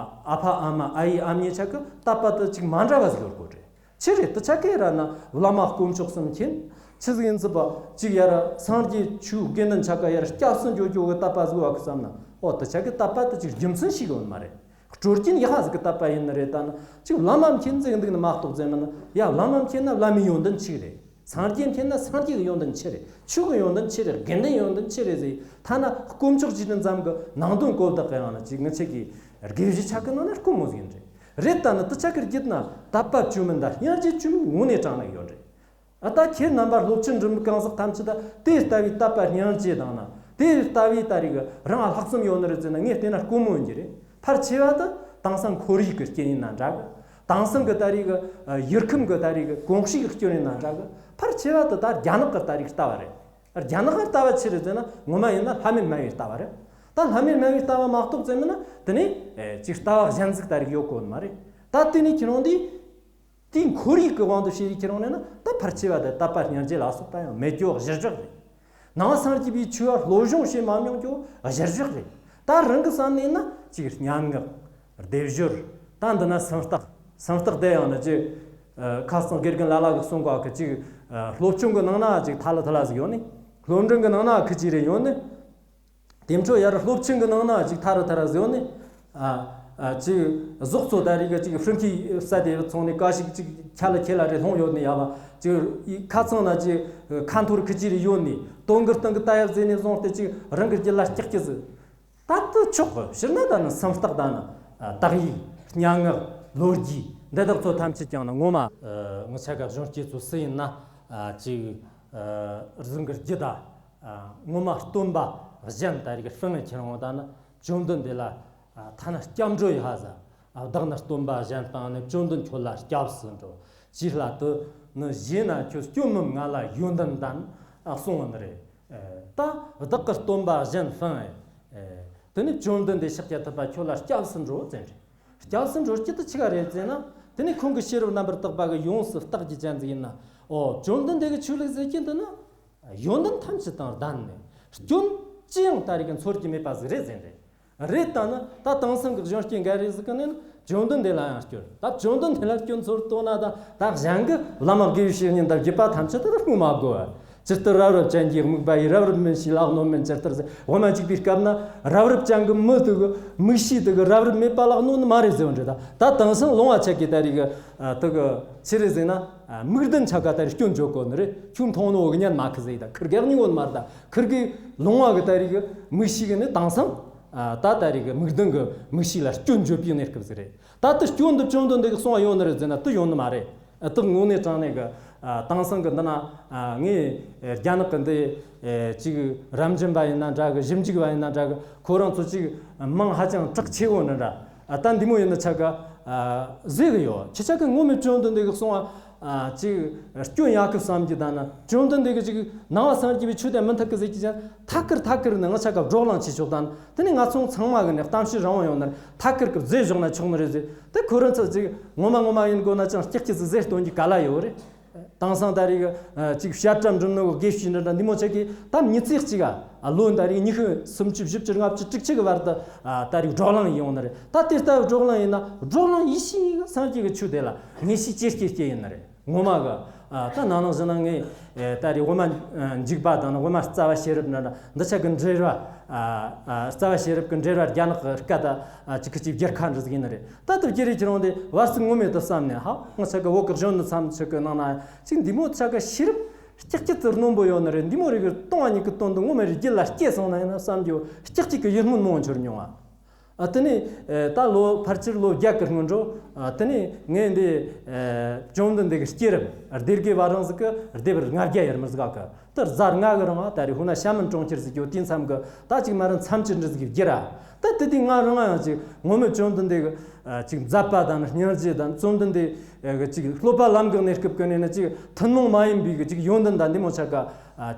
ཨ་ཕ་ཨ་མ་ཨ་ཡེ་ཨ་མྱེས་ཆ་གི་དད་པ་དེ་ཅིག་མ་འདྲ་བ་ཟིག་ཡོད་དགོས་རེད། ཆི་རེད། དེ་ཆ་གི་ར་ན་བླ་མ་དཀོན་མཆོག་གསུམ་མཁྱེན། ཆི་ཟིག་ཡིན་ཟིག་པ་ཅིག་ཡར་སངས་རྒྱས་ཆོས་དགེ་འདུན་ཆ་ག་ཡར་སྐྱབས་སུ་འགྱོ་རྒྱུ་གི་དད་པ་ཟིག་བ་གི་བསམ་ན། ཨོ་དེ་ཆ་གི་དད་པ་དེ་ཅིག་རྒྱུ་མཚན་ཞིག་ཡོད་མ་རེད། སྲོལ་རྒྱུན་ཡག་ཟིག་གི་དད་པ་ཡིན་ནི་རེད། ད་ན་ཅིག་བླ་མ་མཁྱེན་ཟིག་འདུག་ནི་མ་གཏོགས་ཟེར་མིན་ན། ཡ་བླ་མ་མཁྱེན་ན་བླ་མའི་ཡོན་ཏན་ཆི་རེད། སངས་རྒྱས་མཁྱེན་ན་སངས་རྒྱས་ཀྱི་ཡོན་ཏན་ཆི་རེད། ཆོས་ཀྱི་ཡོན་ཏན་ཆི་རེད། དགེ་འདུན་ཡོན་ཏན་ཆི་རེད་ཟེར། ཐ་ན་དཀོན་མཆོག་སྤྱི་དོན་ཙམ་གྱི་ནང་དོན་གོ་བདག་གི་ཡང་ན་ཅིག་ངི་ཆ་གི་དགེ་བཤེས་ཆ་གི་ནང་ན་དཀོན་མོ་ཟིག་ཡིན་རེད། རེད། ད་ནི་དེ་ཆ་གི་རྒྱུད་ན་དད་པ་བཅོས་མིན་དང་སྙིང་རྗེ་བཅོས་མིན་དངོས་གནས་དྲང་གནས་ཡོད་རེད། ཨ་ད་ཁྱེད་རྣམ་པ་སློབ་ཆེན་འགྲིམ་གང་ཟག་ཐམས་ཅད་ད་དེ་ལྟ་བུའི་དད་པ་སྙིང་རྗེ་དང་ན་དེ་ལྟ་བུའི་ད་རིག་རང་ལྷག་བསམ་ཡོད་ནི་རེད་ཟེར་ན། ངས་བལྟས་ན་དཀོན་མོ་ཡིན་གྱི་རེད། ཕལ་ཆེ་བ་དེ་དེང་སང་ཁོར་ཡུག་གི་རྐྱེན་ཡིན་ན་འདྲ་གི། དེང་སང་གི་ད་རིག་ཡུལ་ཁམས་གི་ད་རིག་གོམས་གཤིས་ཀྱི་སྐྱོན་ཡིན་ན་འདྲ་གི། ཕལ་ཆེ་བ་དེ་ད་རྒྱ་ནག་གི་ད་རིག་ལྟ་བ་རེད། རྒྱ་ནག་གི་ལྟ་བ་ཆི་རེད་ཟེར་ན། ངོ་མ་ཡིན་ན་ལྷ་མེད་སྨྲ་བའི་ལྟ་བ་རེད། ད་ལྷ་མེད་སྨྲ་བའི་ལྟ་བ་མ་གཏོགས་ཟེར་མིན་ན་དེ་ནས་ཅིག་ལྟ་བ་གཞན་ཟིག་ད་རིག་ཡོད་གོ་ནི་མ་རེད། ད་དེ་ནས་ཁྱེད་རང་འདི། དེའི་ཁོར་ཡུག་གི་དབང་དུ་བྱས་ཡི་ཁྱེར་འོང་ནས་ན། ད་ཕལ་ཆེ་བ་དེ་དད་པ་སྙིང་རྗེ་ལ་སོགས་པ་ཡང་མེད་རྒྱུ་གཞིར་བཞག་རེད། ནང་སངས་རྒྱས་པའི་ཆོས་ལ་སློབ་སྦྱོང་བྱེད་མ་མྱོང་རྒྱུ་གཞིར་བཞག་རེད། ད་རང་གི་བསམ་ནས་ན་ཅིག་སྙན་ངག་སྡེབ་སྦྱོར། ད་འདི་ན་སུམ་རྟགས། སུམ་རྟགས་དེ་ཡང་ན་ཅིག་ཁ་སང་དགེ་རྒན་ལ་ལ་གི་གསུང་གོ་གི། ཅིག་སློབ་ཆུང་གི་ནང་ན་ཅིག་ཐ་ལ་ཐ་ལ་ཟིག་ཡོད་ནི། སློབ་འབྲིང་གི་ནང་ན་ཁི་ཅི་རེ་ཡོད་ནི། དེ་འཕྲོ་ཡར་སློབ་ཆེན་གྱི་ནང་ན་ཅིག་ཐ་རུ་ཐ་རུ་ཟེར་ནས། ཨ་ཨ་ཅིག་ཟོག་ཚོ་ད་རེས་ཀྱི་ཅིག་ཧྥྲིན་ཁི་ས་དེ་ཚོང་ནས་ཀ་ཞིག་ཅིག་ཁྱ་ལ་ཁྱེད་ལ་རེ་ལྷུང་ཡོད་ནས། ཡ་བ་ཅིག་ཁ་ཚང་ན་ཅིག་ཁ་འཐོར་ཁི་ཅི་རེ་ཡོད་ནས། དོན་གྱི་སྟེང་གི་ལྟ་ཡག་ཟེར་ནས་བཟུང་སྟེ་ཅིག་རང་གི་རྒྱུད་ལ་སྐྱག་གི་ཟིག་ད་དུ་ཆོག་གི། ཕྱིར་ན་ད་ནི་སུམ་རྟགས་ད་ནི་དག་ཡིག་སྙན་ངག་ལོ་རྒྱུས་འདི་དག་ཚོ་ཐམས་ཅད་ཀྱང་ནི་ངོ་མ་ངི་ཆ་ག་གཞོན་སྐྱེས་ཚོ་སུ་ཡིན་ན་ཅིག་རྫུན་གྱི་རྒྱུད་ད། ཨ། ངོ་མ་སྟོན་པ་གཞན་ད་རིག་ཧྥང་ངེ་ཁྱེར་འོང་ད་ནི། བཅོམ་ལྡན་འདས་ལ་ཨ་ཐ་ན་སྐྱབས་འགྲོ་ཡི་ཧ་ཟ། ཨ་བདག་ནི་སྟོན་པ་གཞན་དང་ནི། བཅོམ་ལྡན་ཁྱོད་ལ་སྐྱབས་སུ་འགྲོ། ཅིའི་སླད་དུ་ནི་ཞེ་ན། ཁྱོད་སྐྱོན་མིན་ང་ལ་ཡོན་ཏན་ལྡན། ཨ་གསུངས་པ་ནི་རེད། ཨ་ད་བདག་གི་སྟོན་པ་གཞན་ཧྥང་ངེ། ཨ་དེ་ནི་བཅོམ་ལྡན་འདས་ཤཱཀྱ་ཐུབ་པ་ཁྱོད་ལ་སྐྱབས་སུ་འགྲོ་ཟེར་རེད། སྐྱབས་སུ་འགྲོ་རྒྱུ་དེ་ཆི་ག་རེད་ཟེར་ན། དེ་ནི་ཁོང་གི་ཤེས་རབ་རྣམ་པར་དག་པ་གི་ཡོངས་སུ་བརྟག་རྒྱུ་ཅན་ཟིག་ཡིན་ན། ཨོ་བཅོམ་ལྡན་འདས་ཀྱི་ཆོས་ལུགས་ཟེར་རྒྱུ་འདི་ནི། ཡོན་ཏན་ཐམས་ཅད་དང་ལྡན་ནས། སྐྱོན་ཅི་ཡང་ད་རེས་ཀྱི་འཚོལ་རྒྱུ་མེད་པ་ཟིག་རེད་ཟེར་རེད། རེད། ད་ནི་ད་དེང་སང་གི་གཞོན་སྐྱེས་འགའ་རེ་ཟིག་གི་ནི་ནི་བཅོམ་ལྡན་འདས་ལ་ཡང་སྐྱོན། ད་བཅོམ་ལྡན་འདས་ལ་སྐྱོན་འཚོལ་དོ་ན། ད་ད་གཞན་གི་བླ་མ་དགེ་བའི་བཤེས་གཉེན་དང་བརྒྱུད་པ་ཐམས་ཅད་དུ་བསྔོ་མ་དགོས། ཇི་ལྟར་རབ་རིབ་ཅན་གྱི་སྨུག་པ་ཡིས། རབ་རིབ་མི་ཤེས་ལ་གནོད་མིན་ཇི་ལྟར་ཟེར། འོ་ན་འཇིག་པའི་སྐབས་ན་རབ་རིབ་ཅན་གྱི་མི་དེ་གི་མིག་ཤེས་དེ་གི་རབ་རིབ་མེད་པ་ལ་གནོད་ནི་མ་རེད་ཟེར་བ་འདྲ། ད་ད་དེང་སང་ལོང་བ་ཆ་གི་ད་རིག་གི་དེ་གི་ཆི་རེད་ཟེར་ན། མིག་ལྡན་ཆ་ག་ད་རིག་སྐྱོན་བརྗོད་གོ་ནི་རེད། ཁྱོད་མཐོང་ནོ་གི་ཉན་མ་ཁི་ཟེར། ད་ཁིར་གེ་གཉིས་ཡོད་མ་རེད། ད་ཁིར་གི་ལོང་བ་གི་ད་རིག་གི་མིག་ཤེས་གི་ནི་དེང་སང་ད་ད་རིག་གི་མིག་ལྡན་གི་མིག་ཤེས་ལ་སྐྱོན་བརྗོད་པའི་གནས་སྐབས་ཟིག་རེད། ད་དེ་སྐྱོན་འདི་བཅོམ་ལྡན་འདས་གི་གསུང་བ་ཡོད་ནི་རེད་ཟེར་ན། དེ་ཡོད་ནི་མ་རེད། ཨ་དེ་དངོས་གནས་དྲང་གནས་གི། ཨ་དེང་སང་གི་འདི་ན། ཨ་ངས་རྒྱ་ནག་གི་འདི། ཨེ་ཅིག་རབ་འབྱམས་པ་ཡིན་ན་འདྲ་གི། ཞིབ་འཇུག་པ་ཡིན་ན་འདྲ་གི། ཁོ་རང་ཚོ་ཅིག་མིང་ཧ་ཅང་གྲགས་ཆེ་བོ་འདྲ་འདྲ། ཨ་ད་འདི་མོ་ཡིན་ན་ཆ་ག་ཨ་ཟེར་གི་ཡོད། ཁྱེད་ཆ་གི་ངོ་མའི་བཅོམ་ལྡན་འདས་གི་གསུང་བ་ཨ་ཅིག་སྐྱོན་ཡོད་གི་བསམ་གི། ད་ན་བཅོམ་ལྡན་འདས་གི་ཅིག་ནང་པ་སངས་རྒྱས་པའི་ཆོས་དེ་མི་འཐད་གི་ཟེར་གི་ཅན་ཐད་ཀར་ཐད་ཀར་ནི་ང་ཆ་ག་བགྲོ་གླེང་བྱེད་ཆོག། ད་ན་དེ་ནས་ང་ཚོ་ཚང་མ་གི་ནས་གཏམ་བཤད་རང་དབང་ཡོད་ན་ཐད་ཀར་གི་བཟོས་བཞག་ན་ཆོག་ནི་རེད་ཟེར། དེ་ཁོ་རང་ཚོ་ཅིག་ངོ་མ་ངོ་མ་ཡིན་དགོས་ན་ཅང་སྐྱག་ཅི་ཟིག་ཟེར་སྟོན་གྱི་ག་ལ་ཡོད་རེད། དེང་སང་ད་རེས་ཅིག་བཤད་གྲྭ་འགྲིམ་ནོ་དགེ་བཤེས་འདྲ་འདྲ་འདི་མོ་ཆ་གི་ད་མི་ཚེ་གཅིག་ག་ལོ་ད་རེས་ཉི་ཤུ་སུམ་ཅུ་བཞི་བཅུ་ལྔ་བཅུ་དྲུག་ཅུ་གི་བར་དུ་ད་རེས་བགྲོ་གླེང་ཡོང་ནི་རེད། ད་དེ་ལྟ་བུ་བགྲོ་གླེང་ཡིན་ན་བགྲོ་གླེང་ཡིན་ཞིང་སངས་རྒྱས་ཀྱི་ཆོས་དེ་ལ་ངེས་ཤེས་ཇེ་སྐྱེ་སྐྱེ་ཡིན་ནི་རེད། ངོ་མ་གི་ད་ནང་ནང་བཞིན་ན་ངས་ད་རེས་དབུ་མ་འཇུག་པ་དང་ནི་དབུ་མ་རྩ་བ་ཤེས་རབ་འདྲ་འདྲ་འདི་ཆ་གི་འགྲེལ་བ། རྩ་བ་ཤེས་རབ་ཀྱི་འགྲེལ་བ་རྒྱ་ནག་གི་སྐད་ད་ཅིག་གི་ཅིག་བསྒྱུར་ཁ་འདྲ་ཟིག་ཡིན་ནི་རེད། ད་ལྟ་བརྒྱུད་རིམ་ཁྱེར་འོང་དེ་བར་སྲིད་ངོ་མེད་དུ་བསམ་ནས། ཧ་ང་ཆ་གི་བོད་ཀྱི་གཞོན་ནུ་ཚང་ཆ་གི་ནང་ན་ཅིག་འདི་མོ་ཆ་གི་ཤེས་རབ་ཀྱག་ཀྱག་ཏུ་རྣོན་པོ་ཡོད་ནི་རེད། འདི་མོ་རིགས་གི་སྟོང་བ་ཉིད་ཀྱི་དོན་དུ་ངོ་མ་རིགས་རྒྱུད་ལ་སྐྱེས་སོང་ན་ཡིན་ན་བསམ་རྒྱུ་ཀྱག་ཀྱག་གི་ཡིད་སྨོན་མང་འཆོར་མྱོང་བ། ཨ་དེ་ནས་ད་ལོ་ཕལ་ཆེར་ལོ་བརྒྱད་ཀྱི་སྔོན་འགྲོ། ཨ་དེ་ནས་ངས་འདི་བཅོམ་ལྡན་འདས་ཀྱི་སྐྱེས་རབས་སྡེ་དགེ་བ་རང་ཟིག་གི་སྡེ་པར་ལྔ་བརྒྱ་ཡར་མར་ཟིག་ག་དེར་གཟའ་ལྔ་གི་རིང་ཨ་ད་རེས་ཧུ་ན་ཤ་མན་གྲོང་ཁྱེར་ཟིག་ཡོད། དེའི་མཚམས་ཀྱི་ད་ཅིག་མ་རན་མཚམས་ཅི་འདྲ་ཟིག་གི་བསྒྱུར་ར། ད་དེ་དུས་ང་རང་ཡང་ཅིག་ངོ་མ་བཅོམ་ལྡན་འདས་ཀྱི་ཅིག་མཛད་པ་དང་སྙིང་རྗེ་དང་བཅོམ་ལྡན་འདས་ཀྱི་ཅིག་སློབ་པ་ལམ་གྱི་གནས་སྐབས་ཀྱི་ནས་ན་ཅིག་ཐུན་མོང་མ་ཡིན་པའི་གི་ཅིག་ཡོན་ཏན་དང་འདི་མོ་ཆ་ག་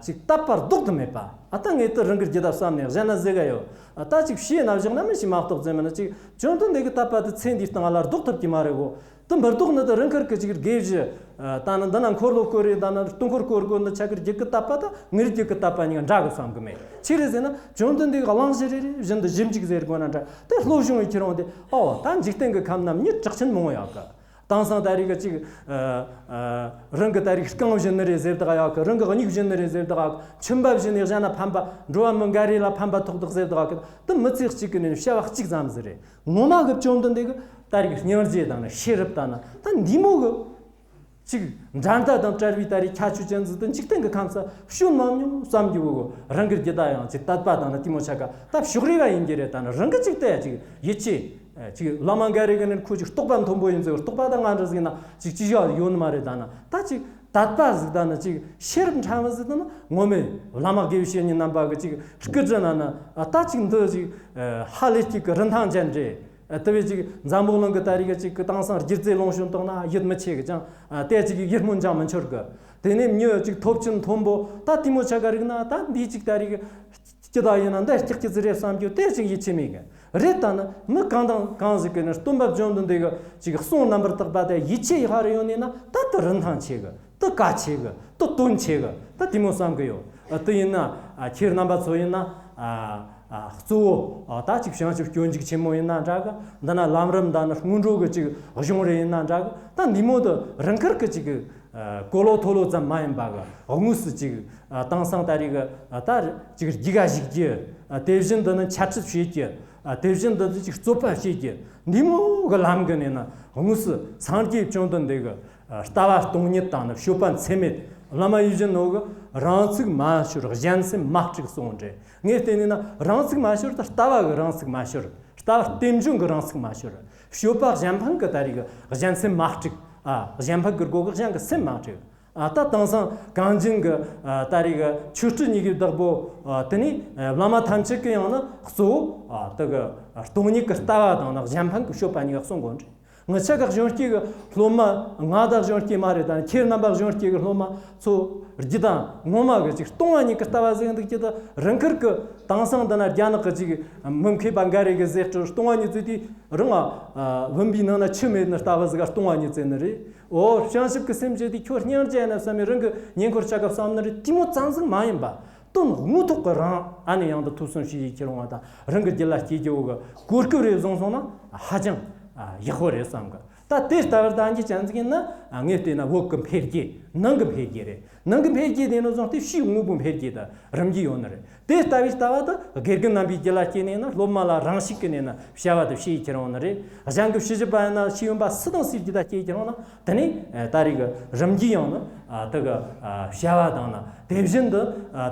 ཅིག་དད་པ་ལྡོག་ཏུ་མེད་པ། ཨ་ད་ངས་དེ་རང་གི་རྒྱུད་ད་བསམ་ནས་གཞན་ན་ཟེར་ག་ཡོད། ཨ་ད་ཅིག་བཤད་ན་བཞག་ན་མི་ཤེས་མ་གཏོགས་ཟེར་མིན་ན། ཅིག་བཅོམ་ལྡན་འདས་ཀྱི་དད་པ་དེ་ཚེ་འདིའི་སྟེང་ལ་ལྡོག་ཐུབ་ཀྱི་མ་རེད་གོ། དེ་འབུར་ལྡོག་ནི་དེ་རང་ཁར་གི་ཅིག་དགེ་བཞི། ད་ནི་འདི་ན་འཁོར་ལོ་བསྐོར་རེ། ད་ནི་སྟོང་འཁོར་བསྐོར་དགོས་ནི་ཆ་གི་རྒྱུད་ཀྱི་དད་པ་དང་ངེད་རྒྱུད་ཀྱི་དད་པ་གཉིས་ཀ་འདྲ་གི་བསམ་གི་མེད། ཅི་རེད་ཟེར་ན་བཅོམ་ལྡན་འདས་ཀྱི་གླེང་གཞི་རེ་རེ་བཞིན་དུ་ཞིབ་འཇུག་ཟེར་དགོས་ན་འདྲ། དེ་སློབ་སྦྱོང་ཡི་ཁྱེར་འོང་དེ་ཨོ་ད་འཇིག་རྟེན་གྱི་ཁམས་ན་མྱི་གྲགས་ཆེན་མང་བོ་ཡོད་གི། དེང་སང་ད་རེས་གི་ཅིག་ཨ་ཨ་རང་གི་ད་རེས་རྐང་བཞིན་ནི་རེད་ཟེར་བདག་ཡག་གི། རང་གི་མྱིག་བཞིན་ནི་རེད་ཟེར་བདག་ཡག་གི། མཆིན་པ་བཞིན་ནི་གཞན་ན་ཕན་པ། འགྲོ་བ་མི་འགའ་རེ་ལ་ཕན་པ་ཐོགས་བདག་ཟེར་བདག་ཡག་གི། དེ་མི་ཚེ་གཅིག་གི་ནས་བྱ་བ་གཅིག་ཙམ་ཟིག་རེད། ངོ་མ་གི་བཅོམ་ལྡན་འདས་གི་ད་རེས་སྙིང་རྗེ་དང་ནི་ཤེས་རབ་དང་ནི་ད་འདི་མོ་གི་ཅིག་འགྲན་ཟླ་དང་བྲལ་བའི་ད་རེས་ཁྱད་ཆོས་ཅན་ཟིག་དེ་འཇིག་རྟེན་གི་ཁམས་སུ་བྱུང་མ་མྱོང་བསམ་རྒྱུ་བོ། རང་གི་རྒྱུད་ད་ཡང་ཅིག་དད་པ་དང་ནི་དེ་མོ་ཆ་ག་ད་ཕྱོགས་རིས་པ་ཡིན་གྱི་རེད། ད་ནི་རང་གི་ཅིག་ད་ཅིག་ཡིད་ཆེས་ཅིག་བླ་མ་འགའ་རེ་གི་ནི་ཁོ་ཅིག་རྟོགས་པ་མཐོན་པོ་ཡིན་ཟིག། རྟོགས་པ་ད་ང་འདྲ་ཟིག་ན་ཅིག་ཅི་བྱ་ཡོད་ནི་མ་རེད། ད་ནི་ད་ཅིག་དད་པ་ཟིག་ད་ནི་ཅིག་ཤེས་རབ་ཕྲ་བ་ཟིག་ད་ནི་ངོ་མས་བླ་མ་དགེ་བའི་བཤེས་གཉེན་རྣམ་པ་གི་ཅིག་སྐུ་དྲིན་ན་ནི་ད་ཅིག་འདི་ཅིག་ཧ་ལས་ཅིག་གི་རིན་ཐང་ཅན་རེད། དེ་བས་ཅིག་འཛམ་བུ་གླིང་གི་ད་རེས་གི་ཅིག་གི་དེང་སང་སྒྱུ་རྩལ་ལོངས་སྤྱོད་བཏང་ན་ཡིད་མི་ཆེས་གི་ཅང་། དེ་ཅིག་གི་ཡིད་སྨོན་ཅང་མི་འཆོར་གི། དེ་ནས་མྱི་ཅིག་ཐོབ་ཆེན་མཐོན་པོ་ད་དེ་མོ་ཆ་ག་རིག་ན་ད་འདི་ཅིག་ད་རེས་གི་ཅི་ད་ཡིན་ན་འདི་སྐྱག་གི་ཟིག་རེད་བསམ་རྒྱུ་དེ་ཅིག་ཡིད་ཆེས་མེད་གི། རེད། ད་ནི་མི་གང་དང་གང་ཞིག་གི་ནི་སྟོན་པ་བཅོམ་ལྡན་འདས་གི་ཅིག་གསུང་རྣམ་པར་དག་པ་དེ་ཡིད་ཆེས་ཧ་རེ་ཡོད་ནས་ན་ད་དེ་རིན་ཐང་ཆེ་གི། དེ་གལ་ཆེ་གི། དེ་དོན་ཆེ་གི། ད་དེ་མོ་བསམ་གི་ཡོད། དེ་ཡིན་ན་ཁྱེད་རྣམ་པ་ཚོ་ཡིན་ན། ཨ་ཨ་གཙོ་བོ་ཨ་ད་ཅིག་བྱང་ཆུབ་སྤྱོད་འཇུག་ཆེན་མོ་ཡིན་ན་འདྲ་གི། འདི་ན་ལམ་རིམ་དང་ནི་སྔོན་འགྲོ་གི་ཅིག་གཞུང་རེ་ཡིན་ན་འདྲ་གི། ད་འདི་མོ་དེ་རང་ཁུར་གི་ཅིག་གི་ཨ་གོ་ལོ་ཐོ་ལོ་ཙམ་མ་ཡིན་པ་གི་དངོས་སུ་ཅིག་ཨ་དེང་སང་ད་རེས་གི་ཨ་ད་ཅིག་རྒྱུད་ག་ཞུགས་རྒྱུ། ཨ་དེ་བཞིན་དུ་ནི་འཆད་ཁྲིད་བྱེད་རྒྱུ། ཨ་དེ་བཞིན་དུ་ཅིག་རྩོད་པ་བྱེད་རྒྱུ། འདི་མོ་གི་ལམ་གི་ནས་ན་དངོས་སུ་སངས་རྒྱས་བཅོམ་ལྡན་འདས་གི་ལྟ་བ་སྟོང་ཉིད་དང་ནི་སྤྱོད་པ་ཚད་མེད། བླ་མ་ཡིད་བཞིན་ནོ་གི་རང་ཚུགས་མ་ཤོར་གཞན་སེམས་མ་དཀྲུགས་གསུངས་རེད། ངས་བལྟས་ནས་ན་རང་ཚུགས་མ་ཤོར་ད་ལྟ་བ་གི་རང་ཚུགས་མ་ཤོར། ལྟ་བ་རྟེན་འབྱུང་གི་རང་ཚུགས་མ་ཤོར། སྤྱོད་པ་གཞན་ཕན་གི་ད་རེས་གི་གཞན་སེམས་མ་དཀྲུགས། ཨ་གཞན་ཕན་གི་སྒོ་གི་གཞན་གི་སེམས་མ་དཀྲུགས། ཨ་ད་དེང་སང་གངས་ཅན་གི་ཨ་ད་རེས་གི་ཆོས་སྲིད་གཉིས་ཀའི་བདག་པོ། ཨ་དེ་ནས་ཨ་བླ་མ་ཐམས་ཅད་ཀྱི་ཡང་ན་གཙོ་བོ་ཨ་དེ་གི་སྟོང་ཉིད་ཀྱི་ལྟ་བ་དང་ནི་གཞན་ཕན་གྱི་སྤྱོད་པ་གཉིས་ཀ་གསུང་དགོས་རེད། ངི་ཆ་གི་གཞོན་སྐྱེས་ཀྱི་སློབ་མ། ང་དང་གཞོན་སྐྱེས་མ་རེད། ད་ཁྱེད་རྣམ་པ་གཞོན་སྐྱེས་ཀྱི་སློབ་མ་ཚོ་རྒྱུད་དང་ངོ་མ་གི་ཅིག་སྟོང་བ་ཉིད་ཀྱི་ལྟ་བ་ཟིག་འདུག་ཀྱི། ད་རང་ཁུར་གི་དེང་སང་འདི་ན་རྒྱ་ནག་གི་ཅིག་མི་མཁས་པ་འགའ་རེ་གི་ཟེར་སྲོལ་སྟོང་བ་ཉིད་ཚོས་དེ་རང་ཨ་བུམ་པའི་ནང་ན་ཆུ་མེད་ནི་ལྟ་བུ་ཟིག་ག་སྟོང་བ་ཉིད་ཟེར་ནི་རེད། འོ་བྱང་ཆུབ་ཀྱི་སེམས་བྱེད་དེ་ཁྱོད་སྙིང་རྗེ་ན་བསམ་མི་རང་གི་ཉེ་འཁོར་ཆ་ག་བསམ་ནི་རེད། དེ་མོ་ཙམ་ཟིག་མ་ཡིན་པ། དོན་དངོས་ཐོག་གི་རང་ཨ་ནི་ཡང་དུ་ཐུགས་བསམ་བཞེས་ཡི་ཁྱེར་འོང་བ་དང་རང་གི་རྒྱུད་ལ་སྐྱེ་རྒྱུ་བོ་གི་གོ་སྐབས་རེ་བཟུང་སོང་ན་ཧ་ཅང་ཡག་པོ་རེད་བསམ་གི། ད་དེ་ལྟ་བུར་ལྟ་རྒྱུ་ཅན་ཟིག་ཡིན་ན་ངས་བལྟས་ན་བོད་ཀྱི་འཕེལ་རྒྱས་ནང་གི་འཕེལ་རྒྱས་རེད། ནང་གི་འཕེལ་རྒྱས་དེ་ནི་བཟུང་སྟེ་ཕྱིའི་དངོས་པོའི་འཕེལ་རྒྱས་དང་རིམ་གྱིས་ཡོང་ནི་རེད། དེ་ལྟ་བུའི་ལྟ་བ་དེ་དགེ་རྒན་རྣམ་པའི་རྒྱུད་ལ་སྐྱེས་ནས་ན་སློབ་མ་ལ་རང་ཤུགས་ཀྱིས་ནས་ན་བྱ་བ་དེ་བྱེད་ཡི་ཁྱེར་འོང་ནི་རེད། གཞན་གྱི་ཤེས་བཞིན་པ་ཡིན་ན་ཤེས་ཡོན་པ་སུ་དང་སུའི་རྒྱུད་ལ་སྐྱེས་ཁྱེར་འོང་ན། དེ་ནས་ད་རེས་ཀྱི་རིམ་གྱིས་ཡང་ན་དེ་གི་བྱ་བ་དང་ན་དེ་བཞིན་དུ་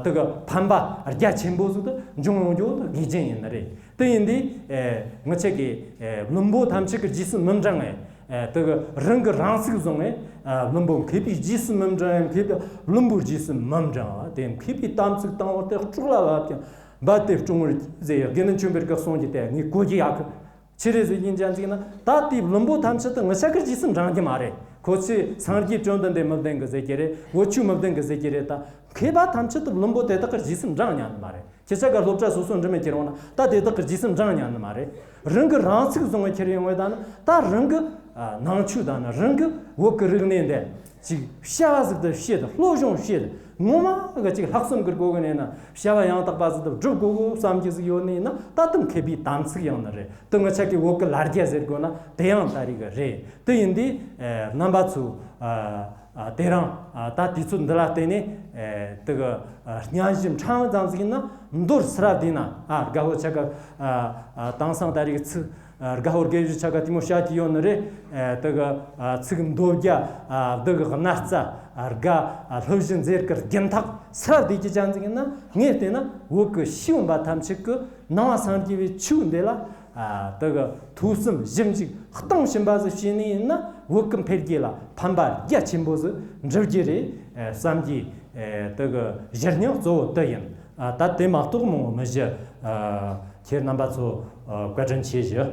དེ་གི་ཕན་པ་རྒྱ་ཆེན་པོ་ཟིག་ཏུ་འབྱུང་ཡོང་རྒྱུ་དེ་དགེ་རྒན་ཡིན་ནི་རེད། དེ་ཡིན་དུས་ངི་ཆ་གི་བླུན་པོ་ཐམས་ཅད་ཀྱི་རྗེས་སུ་མི་འབྲང་ངས། དེ་གི་རང་གི་རང་ཚུགས་བཟུང་ངས། བླུན་པོ་མཁས་པའི་རྗེས་སུ་མི་འབྲང་ངས། མཁས་པའི་བླུན་པོའི་རྗེས་སུ་མི་འབྲང་བ་དེ། མཁས་པའི་དམ་ཚིག་དང་པོ་དེ་སྲོག་ལ་བབ་ཀྱང་འབད་དེ་སྲུང་བར་ཟེར་ཡང་དགེ་འདུན་ཆོས་འཕེལ་གྱི་གསུང་གི་དེ་ངས་གོ་རྒྱུ་ཡག་གི། ཆི་རེད་ཟེར་གྱིན་ཅན་ཅིག་ན་ད་དེའི་བླུན་པོ་ཐམས་ཅད་དུ་ངི་ཆ་གི་རྗེས་སུ་འབྲང་རྒྱུ་མ་རེད། ཁོ་ཚོས་སངས་རྒྱས་བཅོམ་ལྡན་འདས་མི་བདེན་གི་ཟེར་གྱི་རེད། འོ་ཆོས་མི་བདེན་གི་ཟེར་གྱི་རེད། ད་མཁས་པ་ཐམས་ཅད་དུ་བླུན་པོ་དེ་དག་གི་རྗེས་སུ་འབྲང་ཉན་ནི་མ་རེད། ཁྱེད་ཅག་གི་སློབ་གྲྭ་སོ་སོ་འགྲིམ་མི་ཁྱེར་འོང་ན་ད་དེ་དག་གི་རྗེས་སུ་འབྲང་ཉན་ནི་མ་རེད། རང་གི་རང་ཚུགས་བཟུང་བའི་ཁྱེར་ཡོང་བའི་ད་ནི་ད་རང་གི་ནང་ཆོས་དང་ནི་རང་གི་བོད་ཀྱི་རིག་གནས་འདི། ཅིག་བྱ་བ་ཟིག་ཏུ་བྱེད། སློབ་སྦྱོང་བྱེད། ངོ་མ་གི་ཅིག་ལྷག་བསམ་གི་སྒོ་གི་ནས་ན་བྱ་བ་ཡང་དག་པ་ཟིག་ཏུ་སྒྲུབ་དགོས་གོ་བསམ་གྱི་ཟིག་ཡོད་ནས་ན་ད་དུང་མཁས་པའི་དམ་ཚིག་ཡང་ནི་རེད། དུ་ངི་ཆ་གི་བོད་ཀྱི་ལ་རྒྱ་ཟེར་དགོས་ན་དེ་ཡང་ད་རེས་གི་རེད། དེ་ཡིན་དུས་རྣམ་པ་ཚོ་དེ་རིང་ད་དུས་ཚོད་འདི་ལ་བརྟེན་ནས་དེ་གི་སྙན་ཞུ་ཕྲན་བུ་ཙམ་ཟིག་ཡིན་ན་མདོར་སི་ར་བསྡུས་ན། ཨ་དགའ་བོ་ཆ་ག་དེང་སང་ད་རེས་གི་ཚིག་དགའ་བོར་དགེ་བཞི་ཆ་ག་དེ་མོ་བཤད་ཀྱི་ཡོད་ནི་རེད། དེ་གི་ཚིག་མདོ་བརྒྱ། བདུད་ཀྱི་སྣ་རྩ་དགའ། སློབ་གཞི་འཛེར་གི་རྒྱུན་ཐག་སི་ར་བསྡུས་ཀྱི་ཅན་ཟིག་ཡིན་ན། ངས་བལྟས་ན་བོད་ཀྱི་ཤེས་ཡོན་པ་ཐམས་ཅད་ཀྱི་ནང་པ་སངས་རྒྱས་པའི་ཆོས་འདི་ལ་དེ་གི་ཐོས་བསམ་ཞིབ་འཇུག་གཏིང་ཟབ་པ་ཟིག་བྱས་ནས་ཡིན་ན་བོད་ཀྱི་འཕེལ་རྒྱས་ལ་ཕན་པ་རྒྱ་ཆེན་པོ་ཟིག་འགྲུབ་རྒྱུ་རེད་བསམ་གྱི། དེ་གི་གཞི་རྙིང་གཙོ་བོ་དེ་ཡིན། ད་དེ་མ་གཏོགས་མང་བོ་མི་ཞུ། ཁྱེད་རྣམ་པ་ཚོ་བཀའ་དྲིན་ཆེ་ཞུ།